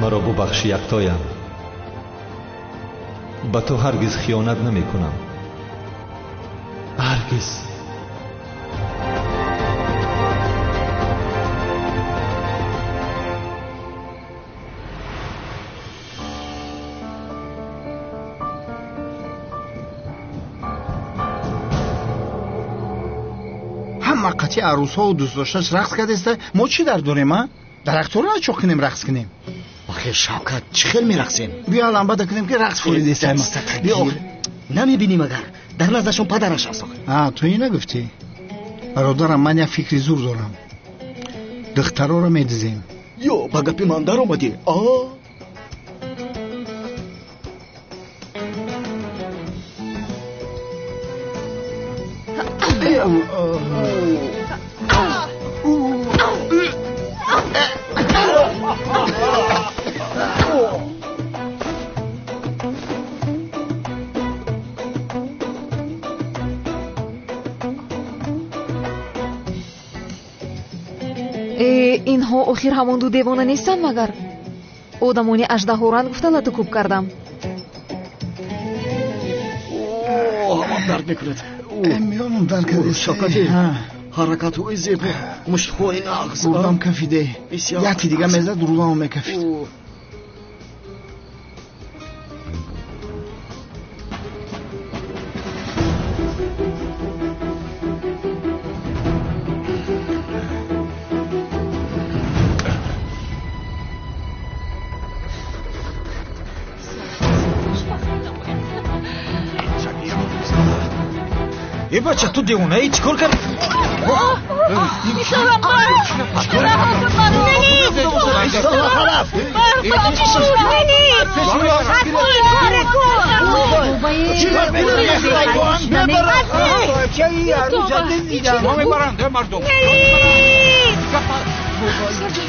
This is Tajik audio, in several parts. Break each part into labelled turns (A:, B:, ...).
A: Маро бубахш, яктоям. Ба ту ҳаргиз хиёнат намекунам. Ҳаргиз.
B: Ҳама қатъи арӯсҳову дӯстдошташ рақс кардеста, мо чӣ дар дорем, а? Дарахтҳоро начоқ кунем, рақс кунем.
C: Охир Шавкат, чӣ хел мерақсем?
B: Биё ламбада кунем, ки рақс фуридестаем.
C: Намебинӣ магар? Дар наздашон падараш аст.
B: А, ту ин нагуфтӣ? Бародарам, ман як фикри зур дорам. Духтароро медизем.
C: Ё, ба гапи ман даромадӣ? А?
D: Инҳо охир ҳамон ду девона нестанд магар? Одамони аждаҳоранд гуфта лату кӯб кардам.
C: Ҳамам дард мекунад.
B: Миёнам дард кард.
C: Шавкати, ҳаракатҳои зебо, муштҳои нағз.
B: Рудам кафиде. Яке дига мезад, рудамам мекафид.
E: Э бача, ту девонаи, чӣ кор кардӣ?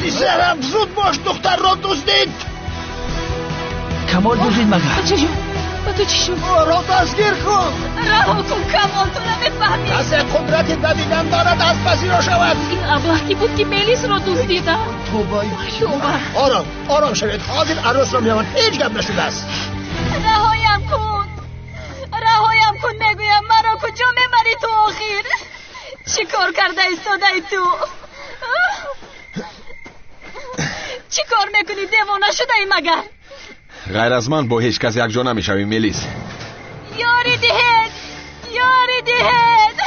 B: Писарам, зуд бош, духтарро дуздид.
E: Камол дуздид магар?
F: Ба ту чӣ шуд?
B: Ӯро дастгир кун!
F: Раҳо кун, Камол, ту намефаҳмӣ.
B: Касе қудрати давидан дорад, аз пасиро шавад.
F: Ин аблаҳ ки буд, ки Мелисро дуздида?
C: Тоба!
F: Тоба!
B: Ором, ором шавед, ҳозир арӯсро меёванд, ҳеҷ гап нашудааст.
F: Раҳоям кун, раҳоям кун, мегӯям. Маро куҷо мебарӣ ту охир? Чӣ кор карда истодаи ту? Чӣ кор мекунӣ, девона шудаӣ магар?
G: Ғайр аз ман бо ҳеҷ кас якҷо намешавӣ, Мелис.
F: Ёрӣ диҳед, ёрӣ диҳед,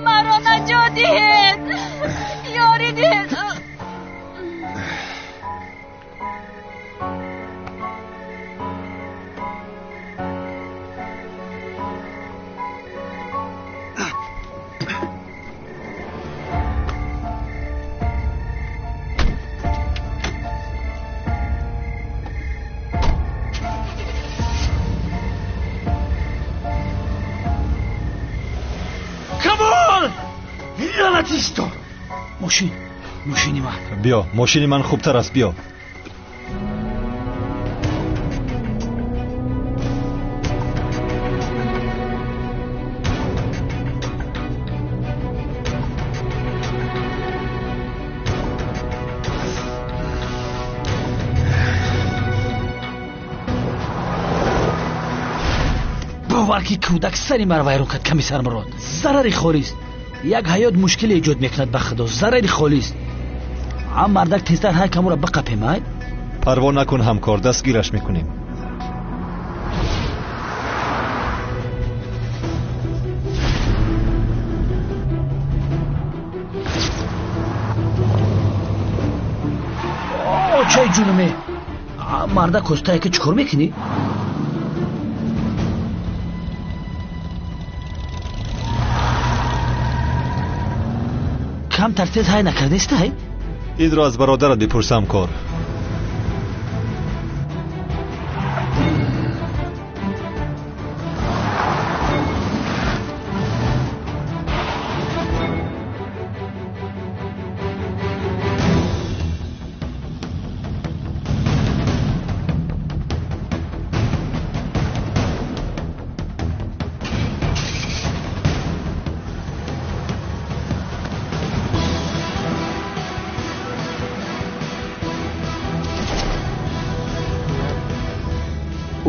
F: маро наҷот диҳед, ёрӣ диҳед.
E: Мошин, мошини ман.
A: Биё, мошини ман хубтар аст, биё.
E: Бовар ки кӯдак сари маро вайрон кард, комиссар Мурод. Зарари холист. Як ҳаёт мушкиле эҷод мекунад, ба худо, зарари холист. Ам мардак тезтар ҳар камура биқапем, ай?
A: Парво накун ҳамкор, дастгираш мекунем.
E: Очай ҷунуме, мардак костае ки чӣ кор мекунӣ? Камтар тез ҳай накардестай?
A: Инро аз бародарат бипурс, ҳамкор.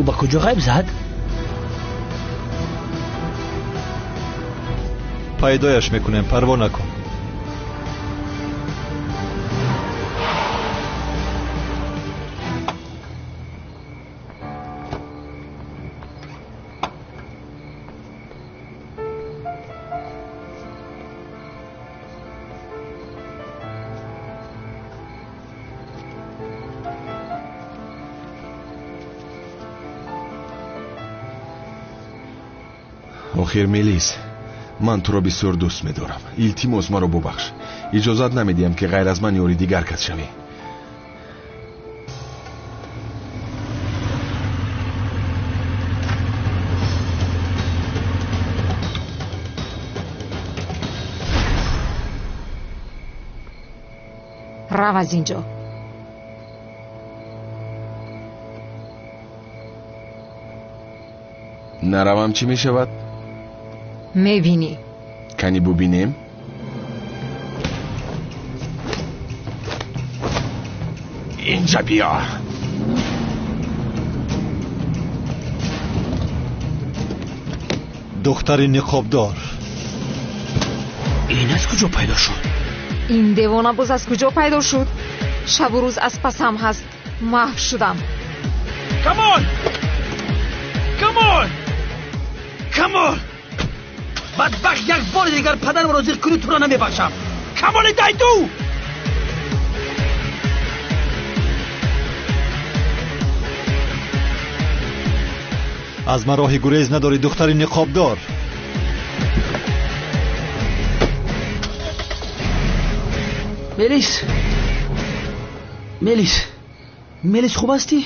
E: Ӯ ба куҷо ғайб зад?
A: Пайдояш мекунем, парво накун.
G: Охир Мелис, ман туро бисёр дӯст медорам. Илтимос, маро бубахш. Иҷозат намедиҳам, ки ғайр аз ман ёри дигар кас шавӣ.
D: Рав аз ин ҷо.
G: Наравам чӣ мешавад?
D: Мебинӣ.
G: Кани бубинем? Инҷа биё.
A: Духтари ниқобдор.
E: Ин аз куҷо пайдо шуд?
D: Ин девона боз аз куҷо пайдо шуд? Шабу рӯз аз пасам ҳаст. Маҳв шудам.
E: Камол! Камол! Камол! Бадбахт, як бори дигар падарамро зир кунӣ, туро намебахшам. Камоли дайду!
A: Аз ман роҳи гурез надорӣ, духтари ниқобдор.
E: Мелис, Мелис, Мелис, хуб ҳастӣ?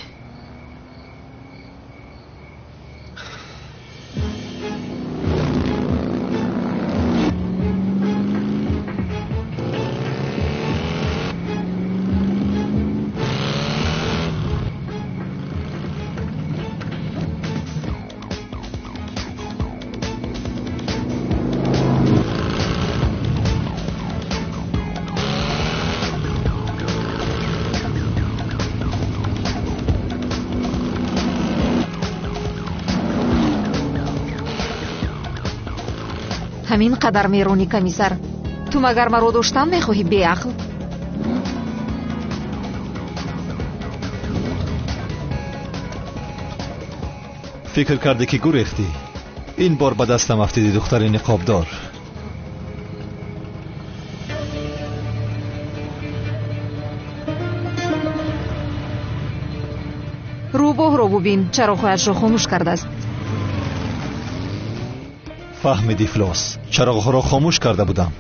D: Ҳамин қадар меронӣ, комиссар. Ту магар маро доштан мехоҳӣ, беақл?
A: Фикр кардӣ, ки гурехтӣ. Ин бор ба дастам афтидӣ, духтари ниқобдор.
D: Рӯбоҳро бубин, чароғҳояшро хомӯш кардааст.
A: Фаҳмиди, ифлос. Чароғҳоро хомӯш карда будам.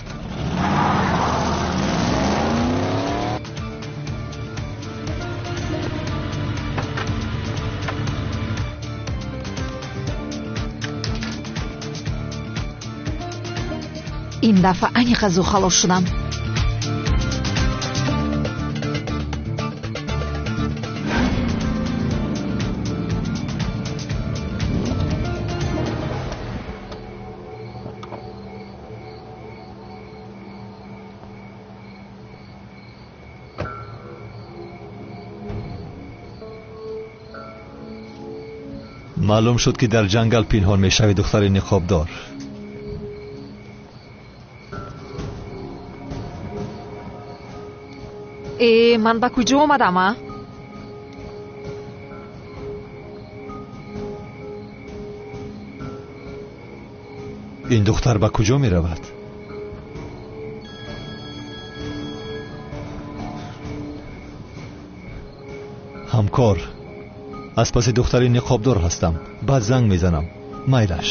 D: Ин дафъа аниқ аз ӯ халос шудам.
A: Маълум шуд, ки дар ҷангал пинҳон мешавӣ, духтари ниқобдор.
D: Э, ман ба куҷо омадам, а?
A: Ин духтар ба куҷо меравад? Ҳамкор, аз паси духтари ниқобдор ҳастам. Баъд занг мезанам. Майлаш.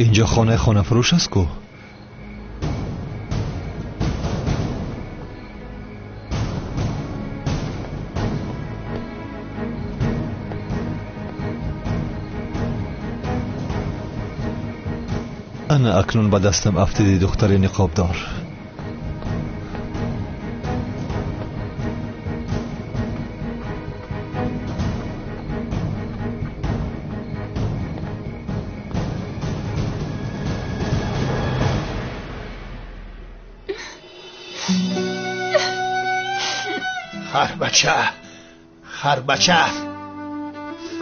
A: Инҷо хонаи хонафурӯш аст ку? Ана акнун ба дастам афтиди, духтари ниқобдор.
H: Бача, харбача,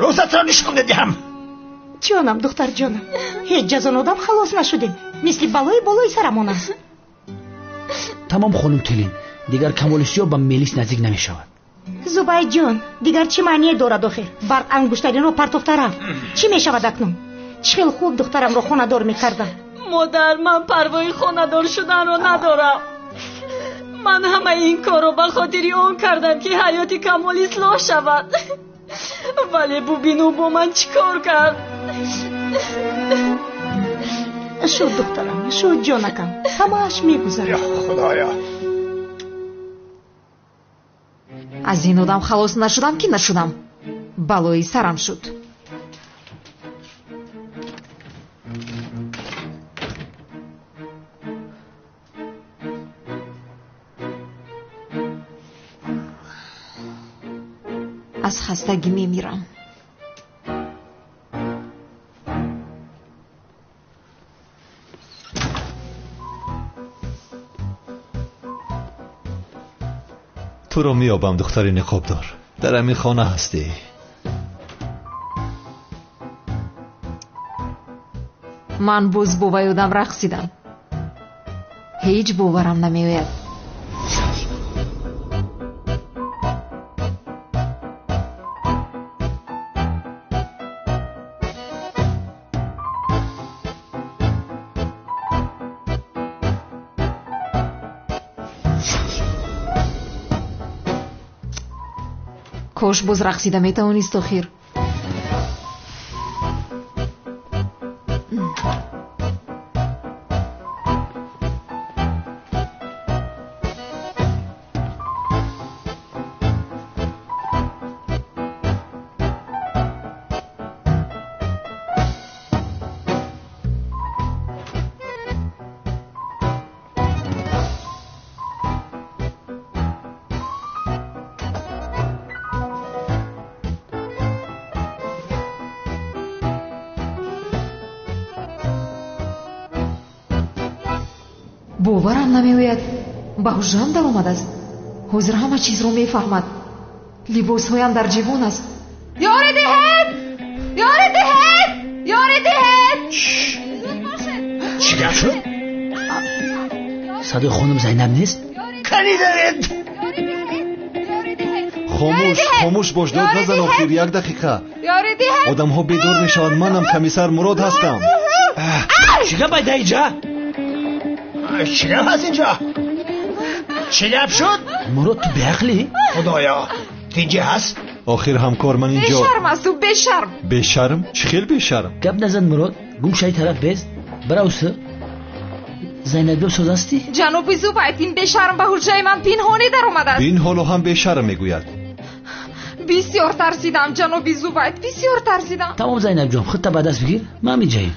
H: рӯзатро нишон медиҳам.
I: Ҷонам, духтарҷонам, ҳеҷ аз он одам халос нашудем. Мисли балои болои сарамон аст.
E: Тамом хонум Тулин, дигар Камоли Сиёҳ ба Мелис наздик намешавад.
I: Зубайдҷон, дигар чӣ маъние дорад охир? Барқ ангуштариро партофта рафт. Чӣ мешавад акнун? Чӣ хел хуб духтарамро хонадор мекардам.
F: Модар, ман парвои хонадор шуданро надорам. Ман ҳамаи ин корро ба хотири он кардам, ки ҳаёти Камол ислоҳ шавад. Вале бубин, ӯ бо ман чӣ кор кард.
I: Шуд, духтарам, шуд, ҷонакам, ҳамааш мегузарад.
H: Ё Худоё!
D: Аз ин одам халос нашудам ки нашудам. Балои сарам шуд. Аз хастагӣ мемирам.
A: Туро меёбам, духтари ниқобдор. Дар ҳамин хона ҳастӣ.
D: Ман боз бо вай одам рақсидам. Ҳеҷ боварам намеояд. Кош боз рақсида метавонист охир. Боварам намеояд. Ба ҳуҷрам даромадааст. Ҳозир ҳама чизро мефаҳмад. Либосҳоям дар ҷивон аст. Ёре диҳед! Ёре диҳед! Ёре диҳед!
H: Чӣ гап шуд?
E: Садои хонум Зайнаб нест?
H: Канӣ даред?
A: Хомӯш, хомӯш бош, дод назан охир, як дақиқа. Одамҳо бедор мешаванд, манам комиссар Мурод ҳастам.
E: Чӣ гап айда иҷа?
H: Чӣ гап ҳаст инҷо? Чӣ гап шуд?
E: Мурод, ту беақлӣ?
H: Худоё, тинҷӣ ҳаст?
A: Охир ҳамкор, ман инҷо.
D: Бешарм аст ӯ, бешарм.
A: Бешарм? Чӣ хел бешарм?
E: Гап назан Мурод, гум шаи тараф без. Баравсу. Зайнаб соз ҳастӣ?
D: Ҷаноби Зубайд, ин бешарм ба ҳуҷраи ман пинҳонӣ даромадааст.
A: Бин, ҳоло ҳам бешарм мегӯяд.
D: Бисёр тарсидам, ҷаноби Зубайд, бисёр тарсидам.
E: Тамом Зайнаб ҷон, худта ба даст бигир, ман меҷаем.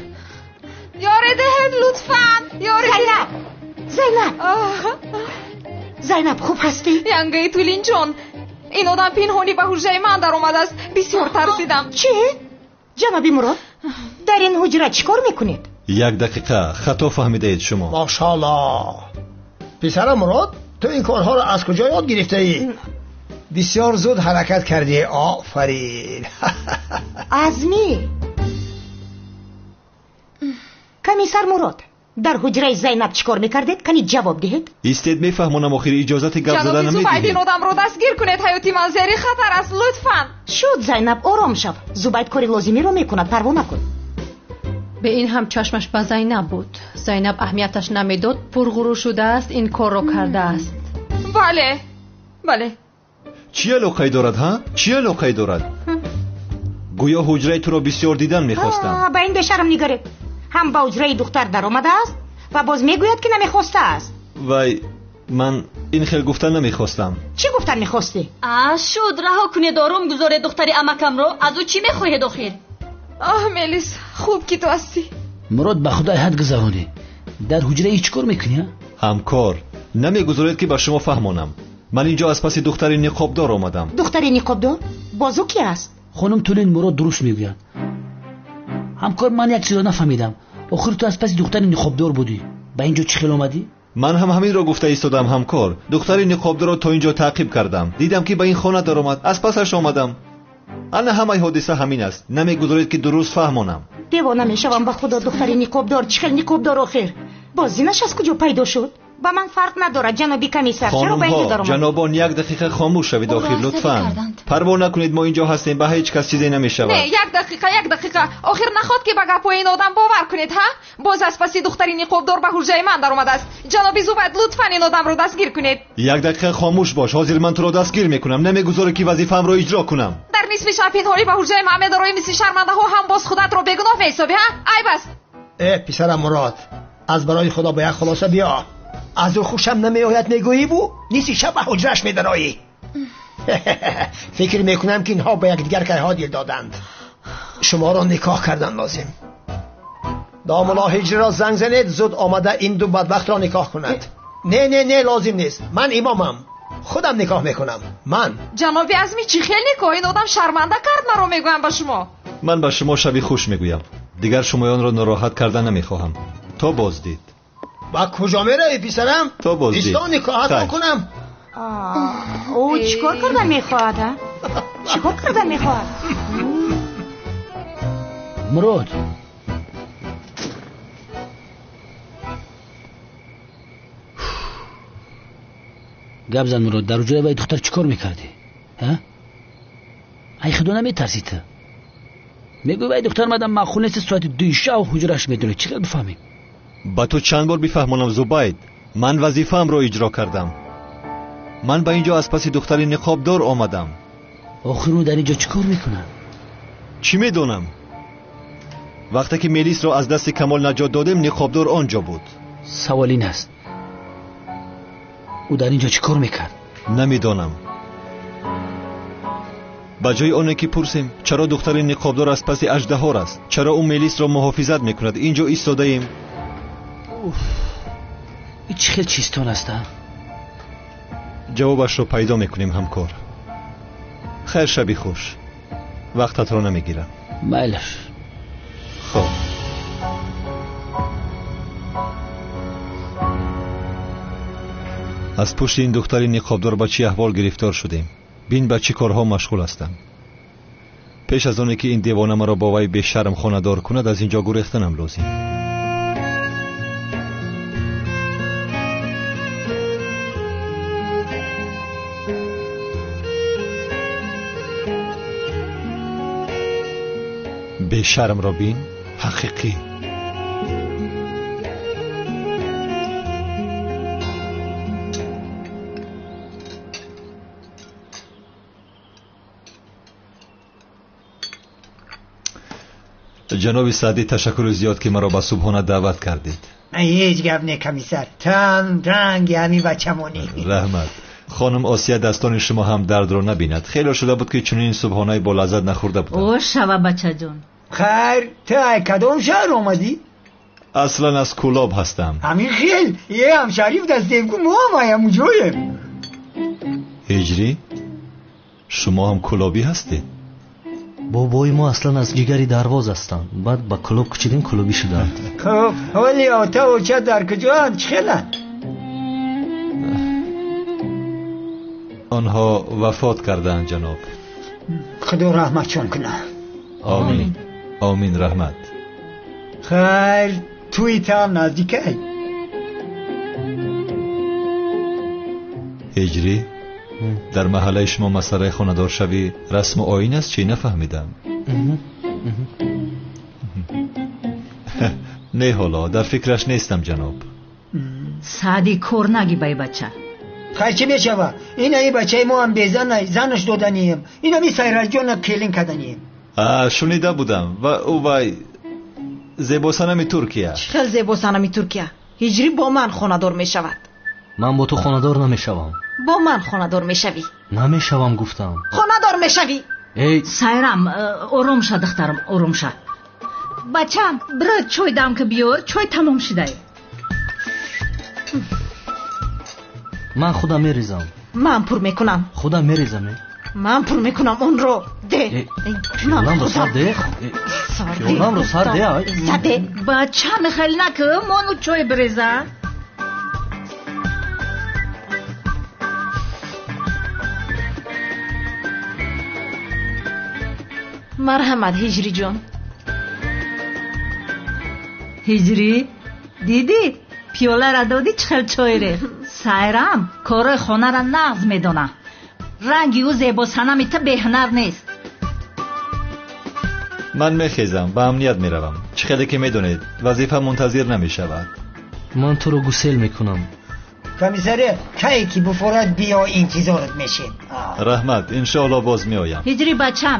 D: Ёре диҳед лутфан, ёре.
I: Зайнаб, Зайнаб, Зайнаб, хуб ҳастӣ?
D: Янгаи Тулинҷон, ин одам пинҳонӣ ба ҳуҷраи ман даромадааст. Бисёр тарсидам.
I: Чӣ? Ҷаноби Мурод, дар ин ҳуҷра чӣ кор мекунед?
A: Як дақиқа, хато фаҳмидаед шумо.
H: Мошаллоҳ. Писарам Мурод, ту ин корҳоро аз куҷо ёд гирифтаӣ? Бисёр зуд ҳаракат кардӣ, офарин.
I: Азмӣ. Комиссар Мурод, дар ҳуҷраи Зайнаб чӣ кор мекардед? Кани ҷавоб диҳед.
A: Истед, мефаҳмонам, охир иҷозати гап зада
D: Ҷаноби Зубайд,
A: намедиҳед.
D: ин одамро дастгир кунед. Ҳаёти ман зери хатар аст, лутфан.
I: Шуд, Зайнаб, ором шав. Зубайд кори лозимиро мекунад, парво накун.
J: Бе ин ҳам чашмаш ба Зайнаб буд. Зайнаб аҳамияташ намедод, пурғурур шудааст, ин корро кардааст.
D: Бале, бале.
A: Чӣ алоқае дорад, ҳа? Чӣ алоқае дорад? Гӯё ҳуҷраи туро бисёр дидан мехостам.
I: Ба ин бешарм нигаред. Ҳам ба ҳуҷраи духтар даромадааст ва боз мегӯяд, ки намехостааст.
A: Вай, ман ин хел гуфтан намехостам.
I: Чӣ гуфтан мехостӣ?
F: А, шуд, раҳо кунед, ором гузоред духтари амакамро. Аз ӯ чӣ мехоҳед охир?
D: Оҳ, Мелис, хуб ки ту ҳастӣ.
E: Мурод, ба худо ҳад гузаронӣ. Дар ҳуҷраи чӣ кор мекунӣ?
A: Ҳамкор, намегузоред ки ба шумо фаҳмонам. Ман инҷо аз паси духтари ниқобдор омадам.
I: Духтари ниқобдор? Боз ӯ ки аст?
E: Хонум Тулин, Мурод дуруст мегӯяд. Ҳамкор, ман як чизро нафаҳмидам. Охир ту аз паси духтари ниқобдор будӣ. Ба инҷо чӣ хел омадӣ?
A: Ман ҳам ҳаминро гуфта истодам ҳамкор. Духтари ниқобдорро то ин ҷо таъқиб кардам. Дидам ки ба ин хона даромад. Аз пасаш омадам. Ана ҳамаи ҳодиса ҳамин аст. Намегузоред ки дуруст фаҳмонам.
I: Девона мешавам ба худо. Духтари ниқобдор чӣ хел ниқобдор охир? Боз зинаш аз куҷо пайдо шуд? Ба ман фарқ надорад ҷаноби комиссар. Чаро ба инҷо даромад?
A: Ҷанобон, як дақиқа хомӯш шавед охир, лутфан. Парво накунед, мо инҷо ҳастем, ба ҳеҷ кас чизе намешавад.
D: Не, як дақиқа, як дақиқа. Охир наход ки ба гапҳои ин одам бовар кунед, ҳа? Боз аз паси духтари ниқобдор ба ҳуҷраи ман даромадааст. Ҷаноби Зубайд, лутфан ин одамро дастгир кунед.
A: Як дақиқа хомӯш бош, ҳозир ман туро дастгир мекунам. Намегузорӣ ки вазифаамро иҷро кунам.
D: Дар нисфи шаб пинҳонӣ ба ҳуҷраи ман медароӣ, мисли шармандаҳо ҳам боз худатро бегуноҳ меҳисобӣ, ҳа? Айб аст.
H: Э, писарам Мурод, аз барои худо ба як хулоса биё. Аз ӯ хушам намеояд мегӯиву нисфи шаб ба ҳуҷраш медароӣ. Фикр мекунам ки инҳо ба якдигар кайҳо дил доданд. Шуморо никоҳ кардан лозим. Домулло Ҳиҷриро занг занед, зуд омада ин ду бадбахтро никоҳ кунад. Не, не, не, лозим нест. Ман имомам, худам никоҳ мекунам. Ман.
D: Ҷаноби Азмӣ, чӣ хел никоҳ? Ин одам шарманда кард маро, мегӯям ба шумо.
A: Ман ба шумо шаби хуш мегӯям. Дигар шумоёнро нороҳат карда намехоҳам. То боздид.
H: Ба куҷо меравӣ писарам?
A: То боздид.
H: Исто никоҳатро кунам.
I: Ӯ чӣ кор кардан мехоҳад, а? Чӣ кор кардан мехоҳад?
E: Мурод, гап зан Мурод, дар ҳуҷраи вай духтар чӣ кор мекардӣ? Ҳа? Ай худо наметарсӣ ту? Мегӯй вай духтар мадам маъқул нест, соати дуи шав ҳуҷраш медорӣ. Чӣ хел бифаҳмем?
A: Ба ту чанд бор бифаҳмонам Зубайд, ман вазифаамро иҷро кардам. Ман ба ин ҷо аз паси духтари ниқобдор омадам.
E: Охир ӯ дар ин ҷо чӣ кор мекунад?
A: Чӣ медонам? Вақте ки Мелисро аз дасти Камол наҷот додем, ниқобдор он ҷо буд.
E: Савол ин аст, ӯ дар ин ҷо чӣ кор мекард?
A: Намедонам. Ба ҷои оне ки пурсем чаро духтари ниқобдор аз паси аждаҳор аст, чаро ӯ Мелисро муҳофизат мекунад, ин ҷо истодаем.
E: Ин чӣ хел чизтон аст, а?
A: Ҷавобашро пайдо мекунем ҳамкор. Хайр, шаби хуш. Вақтатро намегирам.
E: Майлаш.
A: Хоб. Аз пушти ин духтари ниқобдор ба чӣ аҳвол гирифтор шудем. Бин ба чӣ корҳо машғул ҳастам. Пеш аз оне ки ин девона маро бо вай бешарм хонадор кунад, аз ин ҷо гурехтанам лозим. Бешармро бин, ҳақиқӣ. Ҷаноби Саъдӣ, ташаккури зиёд ки маро ба субҳона даъват кардед.
H: Ҳеҷ гап не комиссар, тан ранги ҳамин бачамонӣ.
A: Раҳмат. Хонум Осия, дастони шумо ҳам дардро набинад. Хеле шуда буд ки чунин субҳонаи бо лаззат нахӯрда будам.
F: О, шава бачаҷон.
H: Хайр, ту ай кадом шаҳр омадӣ?
A: Аслан аз Кӯлоб ҳастам.
H: Ҳамин хел, е ҳамшариф дастевгу мо ҳам ай ҳамуҷоем.
A: Ҳиҷрӣ, шумо ҳам кӯлобӣ ҳастед?
C: Бобои мо аслан аз ҷигари дарвоз ҳастанд. Баъд ба Кӯлоб кӯчидем, кӯлобӣ шуданд.
H: Хуб, ҳоли ота оча дар куҷоанд? Чӣ хеланд?
A: Онҳо вафот кардаанд ҷаноб.
H: Худо раҳматшон кунад.
A: Омин. Омин, раҳмат.
H: Хайр, туи таам наздикай.
A: Ҳиҷрӣ, дар маҳаллаи шумо масъалаи хонадоршавӣ расму оин аст чӣ? Нафаҳмидам. Не, ҳоло дар фикраш нестам ҷаноб.
F: Саъдӣ, кор наги бай бача.
H: Хайр, чӣ мешава? Ина ин бачаи мо ҳам безан, занаш доданием. Инами Сайраҷона келин карданием.
A: Шунида будам. Ва ӯ вай зебосанами Туркия.
I: Чӣ хел зебосанами Туркия? Ҳиҷрӣ бо ман хонадор мешавад.
C: Ман бо ту хонадор намешавам.
I: Бо ман хонадор мешавӣ.
C: Намешавам гуфтам.
I: Хонадор мешавӣ.
C: Эй
F: Сайрам, ором ша духтарам, ором ша. Бачам, бира чой дам ки биёр, чой тамом шудай.
C: Ман худам мерезам.
I: Ман пур мекунам.
C: Худам мерезам.
I: Ман пур мекунам онро. Де.
C: Пиёламро сар де. Пиёламро сар де.
I: Саде.
F: Бачам, хел накун, мону чой биреза.
K: Марҳамат, Ҳиҷриҷон.
L: Ҳиҷрӣ, дидӣ? Пиёлара додӣ, чӣ хел чой рехт. Сайрам корҳои хонара нағз медона. Ранги ӯ зебосанами ту беҳунар нест.
A: Ман мехезам, ба амният меравам. Чӣ хеле ки медонед, вазифа мунтазир намешавад.
C: Ман туро гусел мекунам.
M: Комиссаре, кае ки буфорад, биё, интизорат мешем.
A: Раҳмат, иншоалло боз меоям.
L: Ҳиҷрӣ бачам,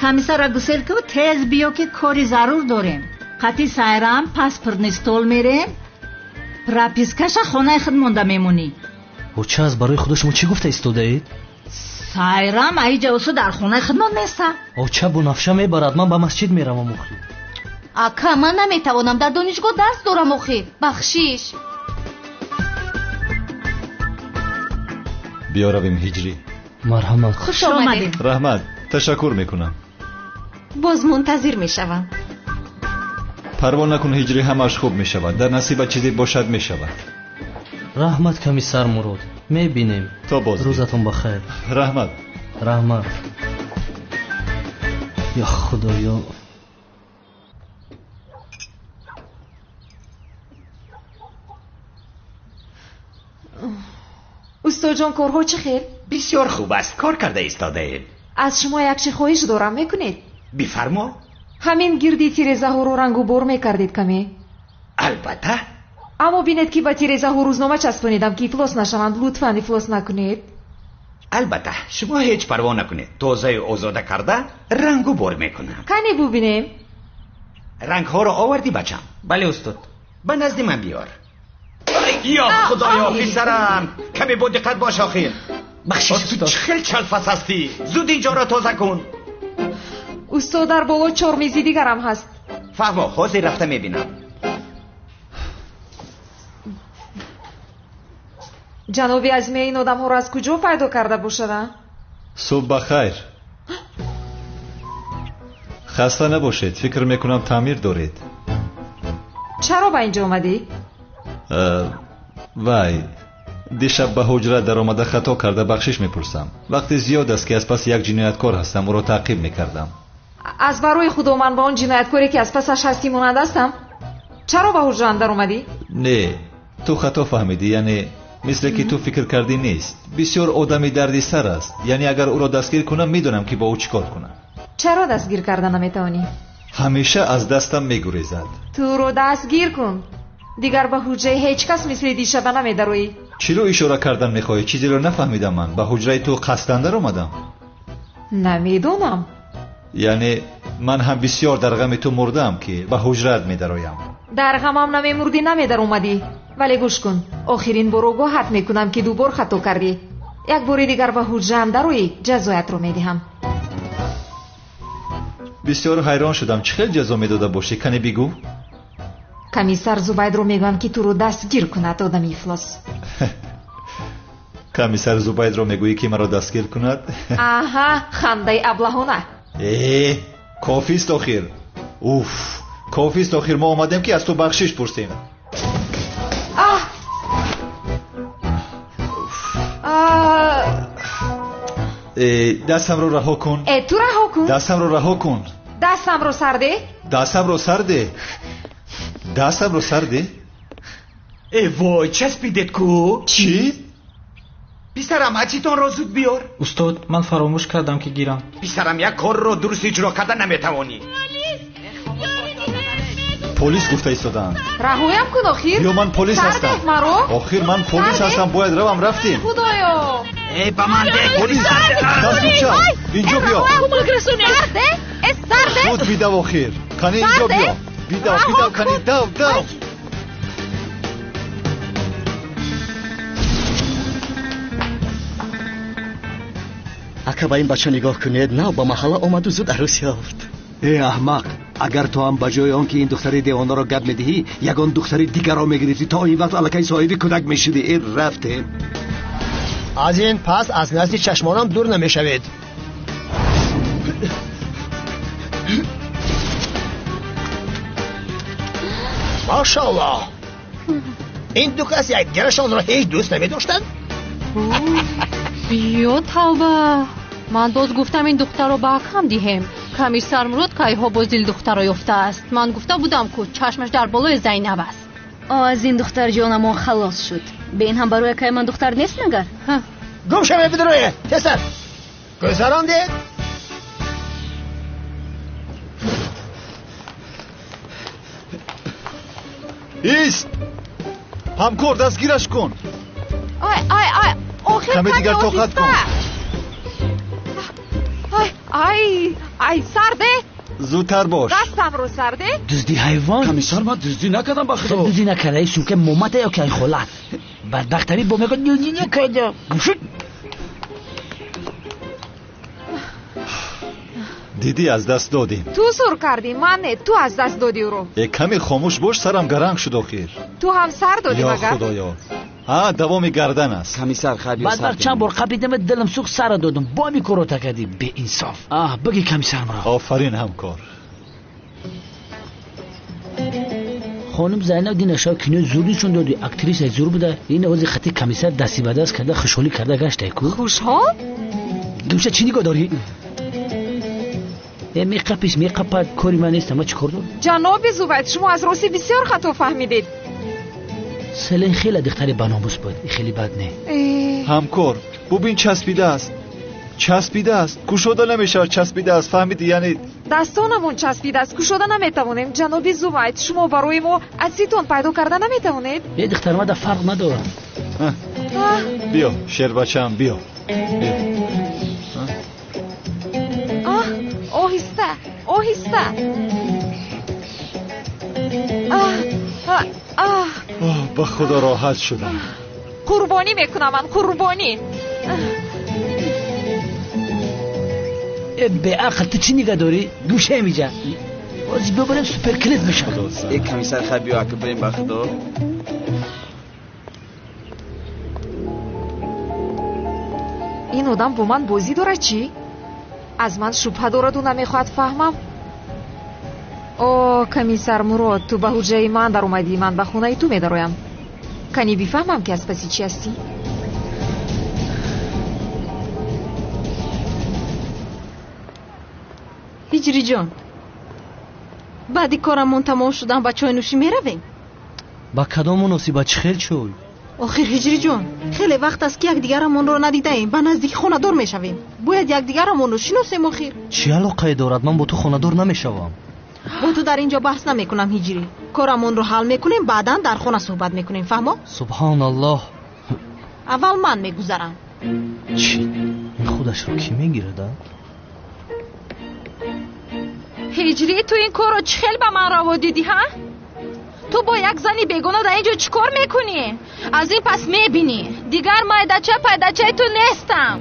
L: комиссара гусел ку, тез биё ки кори зарур дорем. Қати Сайрам паспортный стол мерем, пропискаша хонаи худ монда мемонӣ.
C: Оча, аз барои худо шумо чӣ гуфта истодаед?
L: Сайрам аиҷа усу дар хонаи худмон неста.
C: Оча, Бунафша мебарад, ман ба масҷид меравам охир.
N: Ака, ман наметавонам, дар донишгоҳ дарс дорам охир. Бахшиш.
A: Биё равем, Ҳиҷрӣ.
C: Марҳамат.
N: Хуш омадед.
A: Раҳмат, ташаккур мекунам.
N: Боз мунтазир мешавам.
A: Парво накун, Ҳиҷрӣ, ҳамааш хуб мешавад. Дар насиба чизе бошад, мешавад.
C: Раҳмат, комиссар Мурод, мебинем.
A: То боз.
C: Рӯзатон бахайр.
A: Раҳмат.
C: Раҳмат. Ё худоё.
D: Устоҷон, корҳо чӣ хел?
O: Бисёр хуб аст, кор карда истодаем.
D: Аз шумо як чи хоҳиш дорам, мекунед?
O: Бифармо.
D: Ҳамин гирди тирезаҳоро рангу бор мекардед каме?
O: Албатта.
D: Аммо бинед ки ба тирезаҳо рӯзнома часпонидам, ки ифлос нашаванд. Лутфан, ифлос накунед.
O: Албатта, шумо ҳеҷ парво накунед, тозаю озода карда рангу бор мекунам.
D: Кане бубинем.
O: Рангҳоро овардӣ, бачам?
P: Бале, устод.
O: Ба назди ман биёр. Ё худоё, писарам, каме бо диққат бош охир.
P: Бахшиш,
O: ту чӣ хел чалфас ҳастӣ? Зуд инҷоро тоза кун.
D: Устод, дар боло чор мези дигарам ҳаст.
O: Фаҳмо, ҳозир рафта мебинам.
D: Ҷаноби Азиме, ин одамҳоро аз куҷо пайдо карда бошада?
A: Субҳ ба хайр. Хаста набошед, фикр мекунам таъмир доред.
D: Чаро ба инҷо омадӣ?
A: Вай, дишаб ба ҳуҷра даромада хато карда, бахшиш мепурсам. Вақти зиёд аст ки аз паси як ҷинояткор ҳастам, ӯро таъқиб мекардам.
D: Аз барои худо, ман ба он ҷинояткоре ки аз пасаш ҳастӣ монанд ҳастам? Чаро ба ҳуҷраам даромадӣ?
A: Не, ту хато фаҳмидӣ, яъне мисле ки ту фикр кардӣ нест. Бисёр одами дарди сар аст, яъне агар ӯро дастгир кунам, медонам ки бо ӯ чӣ кор кунам.
D: Чаро дастгир карда наметавонӣ?
A: Ҳамеша аз дастам мегурезад.
D: Ту ӯро дастгир кун, дигар ба ҳуҷраи ҳеҷ кас мисли дишаба намедароӣ.
A: Чиро ишора кардан мехоҳӣ? Чизеро нафаҳмидам. Ман ба ҳуҷраи ту қасдан даромадам?
D: Намедонам.
A: Яъне ман ҳам бисёр дар ғами ту мурдаам ки ба ҳуҷраат медароям.
D: Дар ғамам намемурдӣ, намедаромадӣ. Вале гӯш кун, охирин бор огоҳат мекунам ки ду бор хато кардӣ. Як бори дигар ба ҳуҷраам дароӣ, ҷазоятро медиҳам.
A: Бисёр ҳайрон шудам, чӣ хел ҷазо медода бошӣ? Кане бигӯ.
D: Комиссар Зубайдро мегӯям ки туро дастгир кунад, одами ифлос.
A: Комиссар Зубайдро мегӯӣ ки маро дастгир кунад?
D: Аҳа, хандаи аблаҳона.
A: Э, кофист охир. Уф, кофист охир, мо омадем ки аз ту бахшиш пурсем.
D: Аҳ!
A: Э, дастамро раҳо кун.
D: Э, ту раҳо кун.
A: Дастамро раҳо кун.
D: Дастамро сарде.
A: Дастамро сарде. Дастамро сарде.
O: Э вой, часпидед ку?
A: Чӣ?
O: Писарам, ачитонро зуд биёр.
P: Устод, ман фаромӯш кардам ки гирам.
O: Писарам, як корро дуруст иҷро карда наметавонӣ.
A: Полис гуфта истодаанд.
D: Раҳоям кун охир.
A: Ё ман полис ҳастам.
D: Маро?
A: Охир ман полис ҳастам, бояд равам. Рафтем.
D: Худоё!
O: Э, ба ман де!
A: Полис! Дастуча! Инҷо биё.
K: Кӯмак расонед.
D: Сарде? Э, сарде?
A: Зуд бидав охир. Кани инҷо биё. Бидав, бидав, кани дав, дав.
Q: Ака, ба ин бача нигоҳ кунед, нав ба маҳалла омаду зуд арӯс ёфт.
H: Э, аҳмақ, агар ту ҳам ба ҷои он ки ин духтари девонаро гап медиҳӣ, ягон духтари дигарро мегирифтӣ, то ин вақт аллакай соҳиби кӯдак мешудӣ. Э, рафтем. Аз ин пас аз назди чашмонам дур намешавед. Машоаллоҳ, ин ду кас якдигарашонро ҳеҷ дӯст намедоштанд.
J: Ё тавба, ман боз гуфтам ин духтарро ба акам диҳем. Комиссар Мурод кайҳо боз дилдухтаро ёфтааст. Ман гуфта будам, ку чашмаш дар болои Зайнаб аст.
K: Аз ин духтар ҷонамон халос шуд. Бе ин ҳам барои акай ман духтар нест магар?
H: Гум шавед бидурое, тезтар. Гузарондед.
A: Ист! Ҳамкор, дастгираш кун.
D: Ай, ай, ай, охир
A: каме дигар тоқат кун.
D: Ай, ай, ай, сарде.
A: Зудтар бош.
D: Дастамро сарде.
E: Дузди ҳайвон.
R: Комиссар, ман дуздӣ накардам ба худо.
E: Дуздӣ накарда, сумка момата ё ки ай холат. Бадбахтари бо мегӯяд дуздӣ накардам. Гум шуд.
A: Дидӣ, аз даст додем.
D: Ту зур кардӣ, ман не, ту аз даст додӣ ӯро.
A: Э, каме хомӯш бош, сарам гаранг шуд охир.
D: Ту ҳам сар додӣ магар?
A: Ё худоё. А, давоми гардан аст.
R: Комиссар, хайр, биё сар.
E: Бадбахт чанд бор қапидам, дилам сӯхт, сара додам. Бо ҳамин корро кардӣ, беинсоф. Аҳ, бигӣ комиссар Мурод.
A: Офарин ҳамкор.
E: Хонум Зайнаб дина шав кинои зур нишон додӣ, актрисаи зур буда. Ин ози хати комиссар дасти ба даст карда хушҳолӣ карда гаштай ку.
D: Хушҳол?
E: Гумша, чӣ нигоҳ дорӣ? Э, меқапиш, меқапад, кори ман нест, ама чӣ кор дорам?
D: Ҷаноби Зувайд, шумо аз рости бисёр хато фаҳмидед.
E: Селен хеле духтари баномус буд, хеле бад не.
A: Ҳамкор, бубин, часпидааст. Часпидааст, кушода намешавад, часпидааст, фаҳмидӣ? Яъне
D: дастонамон часпидааст, кушода наметавонем. Ҷаноби Зувайд, шумо барои мо ацетон пайдо карда наметавонед?
E: Е, духтар, мада фарқ надорад.
A: Биё, шербачаам, биё. Биё.
D: Оҳиста, оҳиста.
A: Ба худо роҳат шудам.
D: Қурбонӣ мекунам ман, қурбонӣ.
E: Э, беақл, ту чӣ нигоҳ дорӣ? Гӯша инҷа. Боз бибарем суперклип мешавад.
R: Э, комиссар, хайр, биё ака бирем ба худо.
D: Ин одам бо ман бозӣ дорад чӣ? Аз ман шубҳа дораду намехоҳад фаҳмам. О, комиссар Мурод, ту ба ҳуҷраи ман даромадӣ, ман ба хонаи ту медароям. Кани бифаҳмам, ки аз паси чӣ ҳастӣ?
N: Ҳиҷриҷон, баъди корамон тамом шудан ба чойнӯшӣ меравем?
C: Ба кадом муносибат, чӣ хел чой?
N: Охир ҳиҷриҷон, хеле вақт аст, ки якдигарамонро надидаем, ба наздики хонадор мешавем. Бояд якдигарамонро шиносем охир.
C: Чӣ алоқае дорад? Ман бо ту хонадор намешавам.
N: Бо ту дар ин ҷо баҳс намекунам ҳиҷрӣ. Корамонро ҳал мекунем, баъдан дар хона суҳбат мекунем, фаҳмо?
C: Субҳоналлоҳ.
N: Аввал ман мегузарам.
C: Чӣ? Ин худашро кӣ мегирад, а?
K: Ҳиҷрӣ, ту ин корро чӣ хел ба ман раво дидӣ, ҳа? Ту бо як зани бегона дар ин ҷо чӣ кор мекунӣ? Аз ин пас мебинӣ. Дигар майдача пайдачаи ту нестам.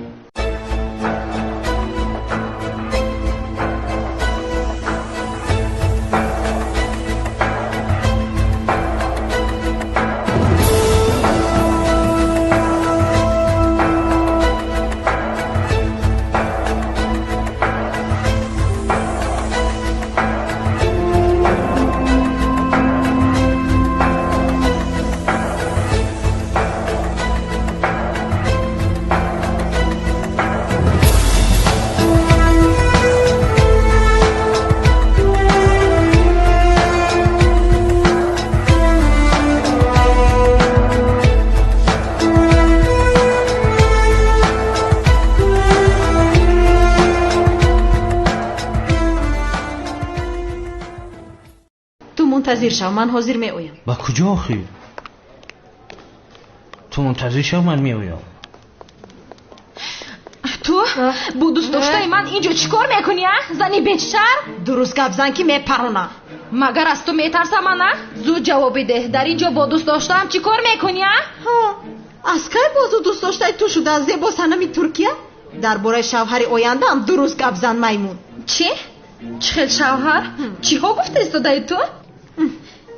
N: Мунтазир шав, ман ҳозир меоям.
C: Ба куҷо охир? Ту мунтазир шав, ман меоям.
K: Ту бо дӯстдоштаи ман ин ҷо чӣ кор мекунӣ, а? Зани бешарм?
N: Дуруст гап зан, ки мепаронам.
K: Магар аз ту метарсам, ана? Зуд ҷавоб бидеҳ, дар ин ҷо бо дӯстдоштаам чӣ кор мекунӣ, а?
N: Аз кай бозу дӯстдоштаи ту шуда зебо санами Туркия? Дар бораи шавҳари ояндаам дуруст гап зан, маймун.
K: Чӣ? Чӣ хел шавҳар? Чиҳо гуфта истодаи ту?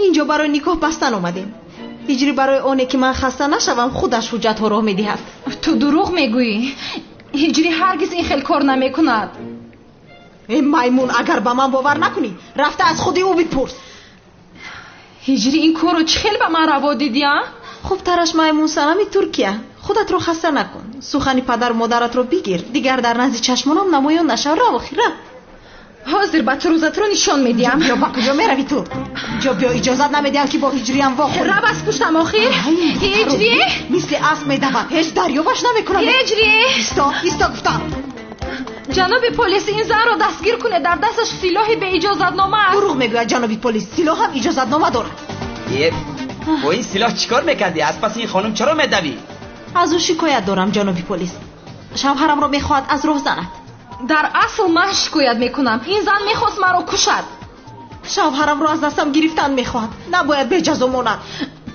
N: Инҷо барои никоҳ бастан омадем. Ҳиҷрӣ барои оне ки ман хаста нашавам, худаш ҳуҷҷатҳо роҳ медиҳад.
K: Ту дурӯғ мегӯӣ. Ҳиҷрӣ ҳаргиз ин хел кор намекунад.
N: Э, маймун, агар ба ман бовар накунӣ, рафта аз худи ӯ бипурс.
K: Ҳиҷрӣ, ин корро чӣ хел ба ман раво дидӣ, а?
N: Хубтараш, маймун санами Туркия, худатро хаста накун. Сухани падару модаратро бигир, дигар дар назди чашмонам намоён нашав. Рав охир, рав.
K: Ҳозир ба ту рӯзатро нишон медиҳам.
N: Биё, ба куҷо меравӣ ту? Ҷо биё, иҷозат намедиҳам ки бо ҳиҷриям вохӯрӣ.
K: Рав аз пуштам охир. Ҳиҷрӣ!
N: Мисли асп медавад, ҳеҷ дарёбаш намекунам.
K: Ҳиҷрӣ!
N: Исто, исто гуфтам.
K: Ҷаноби полис, ин занро дастгир кунед, дар дасташ силоҳи беиҷозатнома аст.
N: Дурӯғ мегӯяд ҷаноби полис, силоҳ ҳам иҷозатнома дорад.
O: Бо ин силоҳ чӣ кор мекардӣ? Аз паси ин хонум чаро медавӣ?
N: Аз ӯ шикоят дорам ҷаноби полис. Шавҳарамро мехоҳад аз роҳ занад.
K: Дар асл ман шикоят мекунам. Ин зан мехост маро кушад.
N: Шавҳарамро аз дастам гирифтан мехоҳад. Набояд беҷазо монад.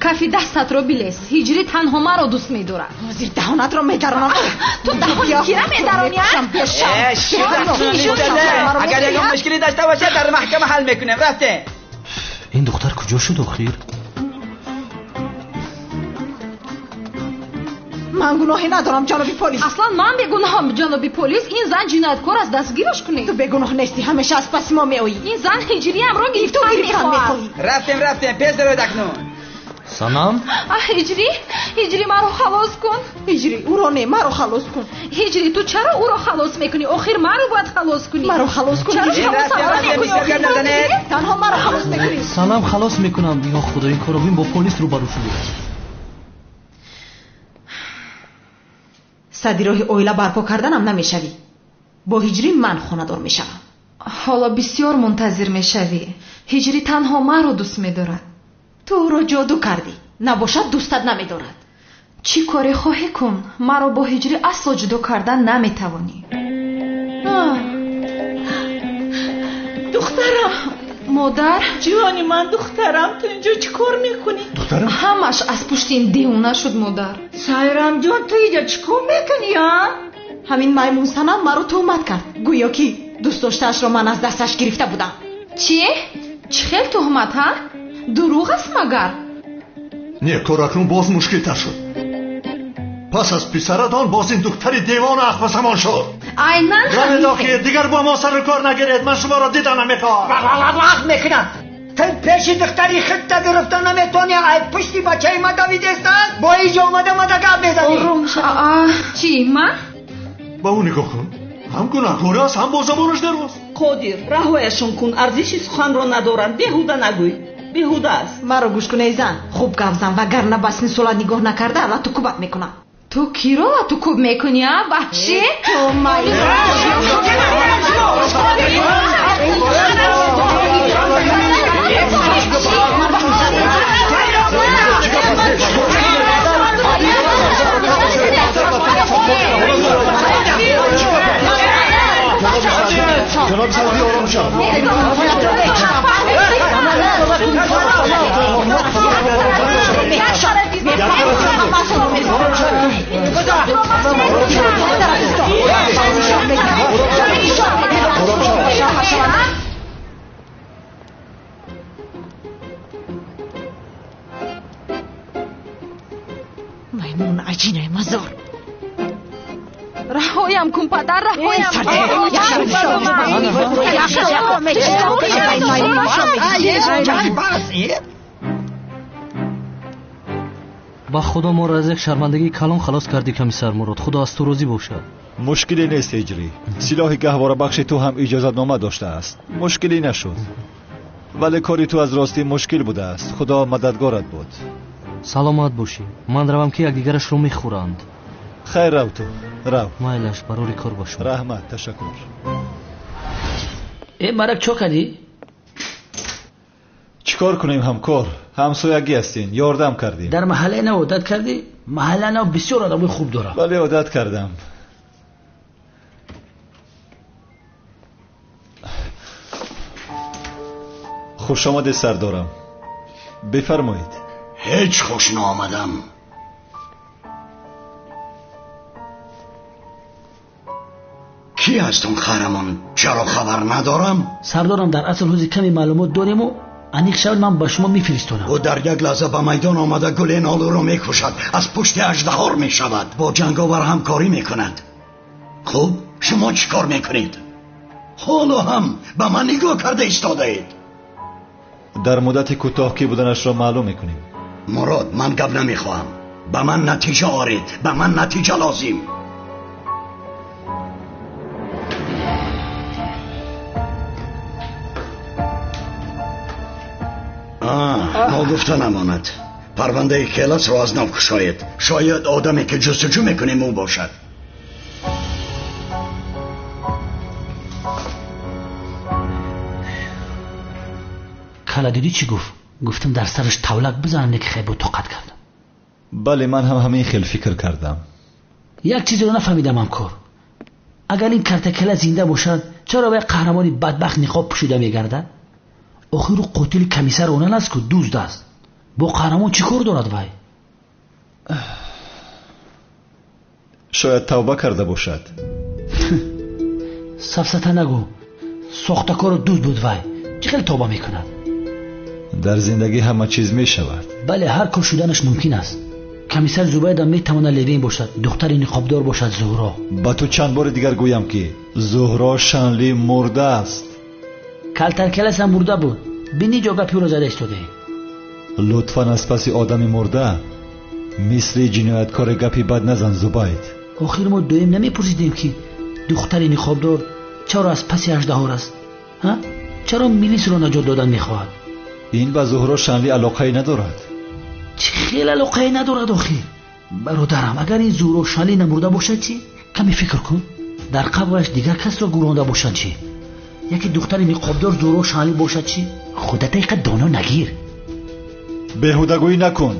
K: Кафи дастатро билес. Ҳиҷрӣ танҳо маро дӯст медорад.
N: Ҳозир даҳонатро медаронам.
K: Ту даҳони кира медаронӣ?
O: Агар ягон мушкилӣ дошта бошад дар маҳкама ҳал мекунем. Рафтем.
C: Ин духтар куҷо шуд охир?
N: Ман гуноҳе надорам ҷаноби полис.
K: Аслан ман бегуноҳам ҷаноби полис. Ин зан ҷинояткор аст, дастгираш кунед.
N: Ту бегуноҳ нестӣ, ҳамеша аз паси мо меоӣ.
K: Ин зан ҳиҷриямро гирифтан мехоҳад.
O: Рафтем, рафтем, пеш дароед акнун.
C: Санам?
K: Ҳиҷрӣ, ҳиҷрӣ маро халос кун.
N: Ҳиҷрӣ, ӯро не, маро халос кун.
K: Ҳиҷрӣ, ту чаро ӯро халос мекунӣ? Охир маро бояд халос кунӣ.
N: Маро халос кун.
K: Чаро халосам намекунӣ?
N: Танҳо маро халос мекунӣ.
C: Санам, халос мекунам. Ё худо, ин корро бин, бо полис рӯбарӯ шудӣ.
N: Сади роҳи оила барпо карданам намешавӣ. Бо ҳиҷрӣ ман хонадор мешавам.
D: Ҳоло бисёр мунтазир мешавӣ. Ҳиҷрӣ танҳо маро дӯст медорад.
N: Ту ӯро ҷоду кардӣ. Набошад дӯстат намедорад.
D: Чӣ коре хоҳӣ кун, маро бо ҳиҷрӣ асло ҷудо кардан наметавонӣ.
F: Духтарам!
D: Модар!
F: Ҷони ман, духтарам, ту инҷо чӣ кор мекунӣ?
A: Духтарам?
D: Ҳамаш аз пушти ин девона шуд, модар.
L: Сайрамҷон, ту инҷо чӣ кор мекунӣ, а?
N: Ҳамин маймун Санам маро туҳмат кард. Гӯё ки дӯст доштаашро ман аз дасташ гирифта будам.
D: Чӣ? Чӣ хел туҳмат, ҳа? Дурӯғ аст магар?
S: Не, кор акнун боз мушкилтар шуд. Пас аз писаратон боз ин духтари девона ахвасамон шуд.
K: Айнан
S: равед охир, дигар бо мо сару кор нагиред. Ман шуморо дида намехоҳам.
M: Вақт мекунам. Ту пеши духтари худта гирифта наметавонӣ. Ай пушти бачаи ма давидестан, бо инҷо омада мада гап мезанӣ.
D: Ором шав. Чӣ, ман?
S: Ба ӯ нигоҳ кун. Ҳам гунаҳкор аст, ҳам бо забонаш дароз.
F: Қодир, раҳояшон кун. Арзиши суханро надоранд. Беҳуда нагӯй. Беҳуда аст.
N: Маро гӯш кун, эй зан. Хуб гап зан, вагарна ба сини солат нигоҳ накарда лату кубат мекунам.
D: Ту киро лату куб мекунӣ, а, ваҳшӣ?
N: Ту
S: ҷаноби сарди, ором шав.
N: Маймун аҷинаи мазор.
K: Раҳоям кун, падар, раҳоям.
C: Ба худо моро аз як шармандагии калон халос кардӣ, комиссар Мурод. Худо аз ту розӣ бошад.
A: Мушкиле нест, ҳиҷрӣ. Силоҳи гаҳворабахши ту ҳам иҷозатнома доштааст. Мушкиле нашуд, вале кори ту аз ростӣ мушкил будааст. Худо мададгорат буд.
C: Саломат бошӣ. Ман равам ки якдигарашро мехӯранд.
A: Хайр, рав ту, рав.
C: Майлаш, барори кор бошад.
A: Раҳмат, ташаккур.
E: Э, марак, чо кардӣ?
A: Чӣ кор кунем, ҳамкор? Ҳамсоягӣ ҳастем, ёрдам кардем.
E: Дар маҳаллаи нав одат кардӣ? Маҳаллаи нав бисёр одамои хуб дорад.
A: Бале, одат кардам. Хушомадед, сардорам. Бифармоед.
T: Ҳеҷ хуш наомадам. Кӣ аст он қаҳрамон? Чаро хабар надорам?
E: Сардорам, дар асл ҳози каме маълумот дориму аниқ шавад ман ба шумо мефиристонам.
T: Ӯ дар як лаҳза ба майдон омада гуленолуро мекушад, аз пушти аждаҳор мешавад, бо ҷанговар ҳамкорӣ мекунад. Хуб, шумо чӣ кор мекунед? Ҳоло ҳам ба ман нигоҳ карда истодаед.
A: Дар муддати кӯтоҳ кӣ буданашро маълум мекунем.
T: Мурод, ман гап намехоҳам. Ба ман натиҷа оред, ба ман натиҷа лозим. Ногуфта намонад, парвандаи Келасро аз нав кушоед. Шояд одаме ки ҷустуҷӯ мекунем ӯ бошад.
E: Кала дидӣ чӣ гуфт? Гуфтам дар сараш тавлак бизанам, не ки хай бо тоқат кардам.
A: Бале, ман ҳам ҳамин хел фикр кардам.
E: Як чизеро нафаҳмидам ҳамкор. Агар ин картакала зинда бошад, чаро вай қаҳрамони бадбахт ниқоб пӯшида мегардад? Охир ӯ қотили комиссар онан аст ку, дузд аст. Бо қаҳрамон чӣ кор дорад вай?
A: Шояд тавба карда бошад.
E: Сафсата нагӯ. Сохтакору дузд буд вай. Чӣ хел тавба мекунад?
A: Дар зиндагӣ ҳама чиз мешавад.
E: Бале, ҳар кор шуданаш мумкин аст. Комиссар Зубайда метавонад левин бошад, духтари ниқобдор бошад Зуҳро.
A: Ба ту чанд бори дигар гӯям ки Зуҳро Шанли мурда аст.
E: Калтаркелас ҳам мурда буд. Бини ҷо гапи ӯро зада истодаӣ.
A: Лутфан аз паси одами мурда мисли ҷинояткори гапи бад назан, Зубайд.
E: Охир мо доим намепурсидем ки духтари ниқобдор чаро аз паси аждаҳор аст? Ҳа? Чаро милисро наҷот додан мехоҳад?
A: Ин ба Зуҳро Шанли алоқае надорад.
E: Чӣ хел алоқае надорад охир? Бародарам, агар ин Зуҳро Шанли намурда бошад чӣ? Каме фикр кун. Дар қабраш дигар касро гӯронда бошад чӣ? Яке духтари ниқобдор Зуҳро Шанли бошад чӣ? Худата иқа доно нагир.
A: Беҳудагӯӣ накун.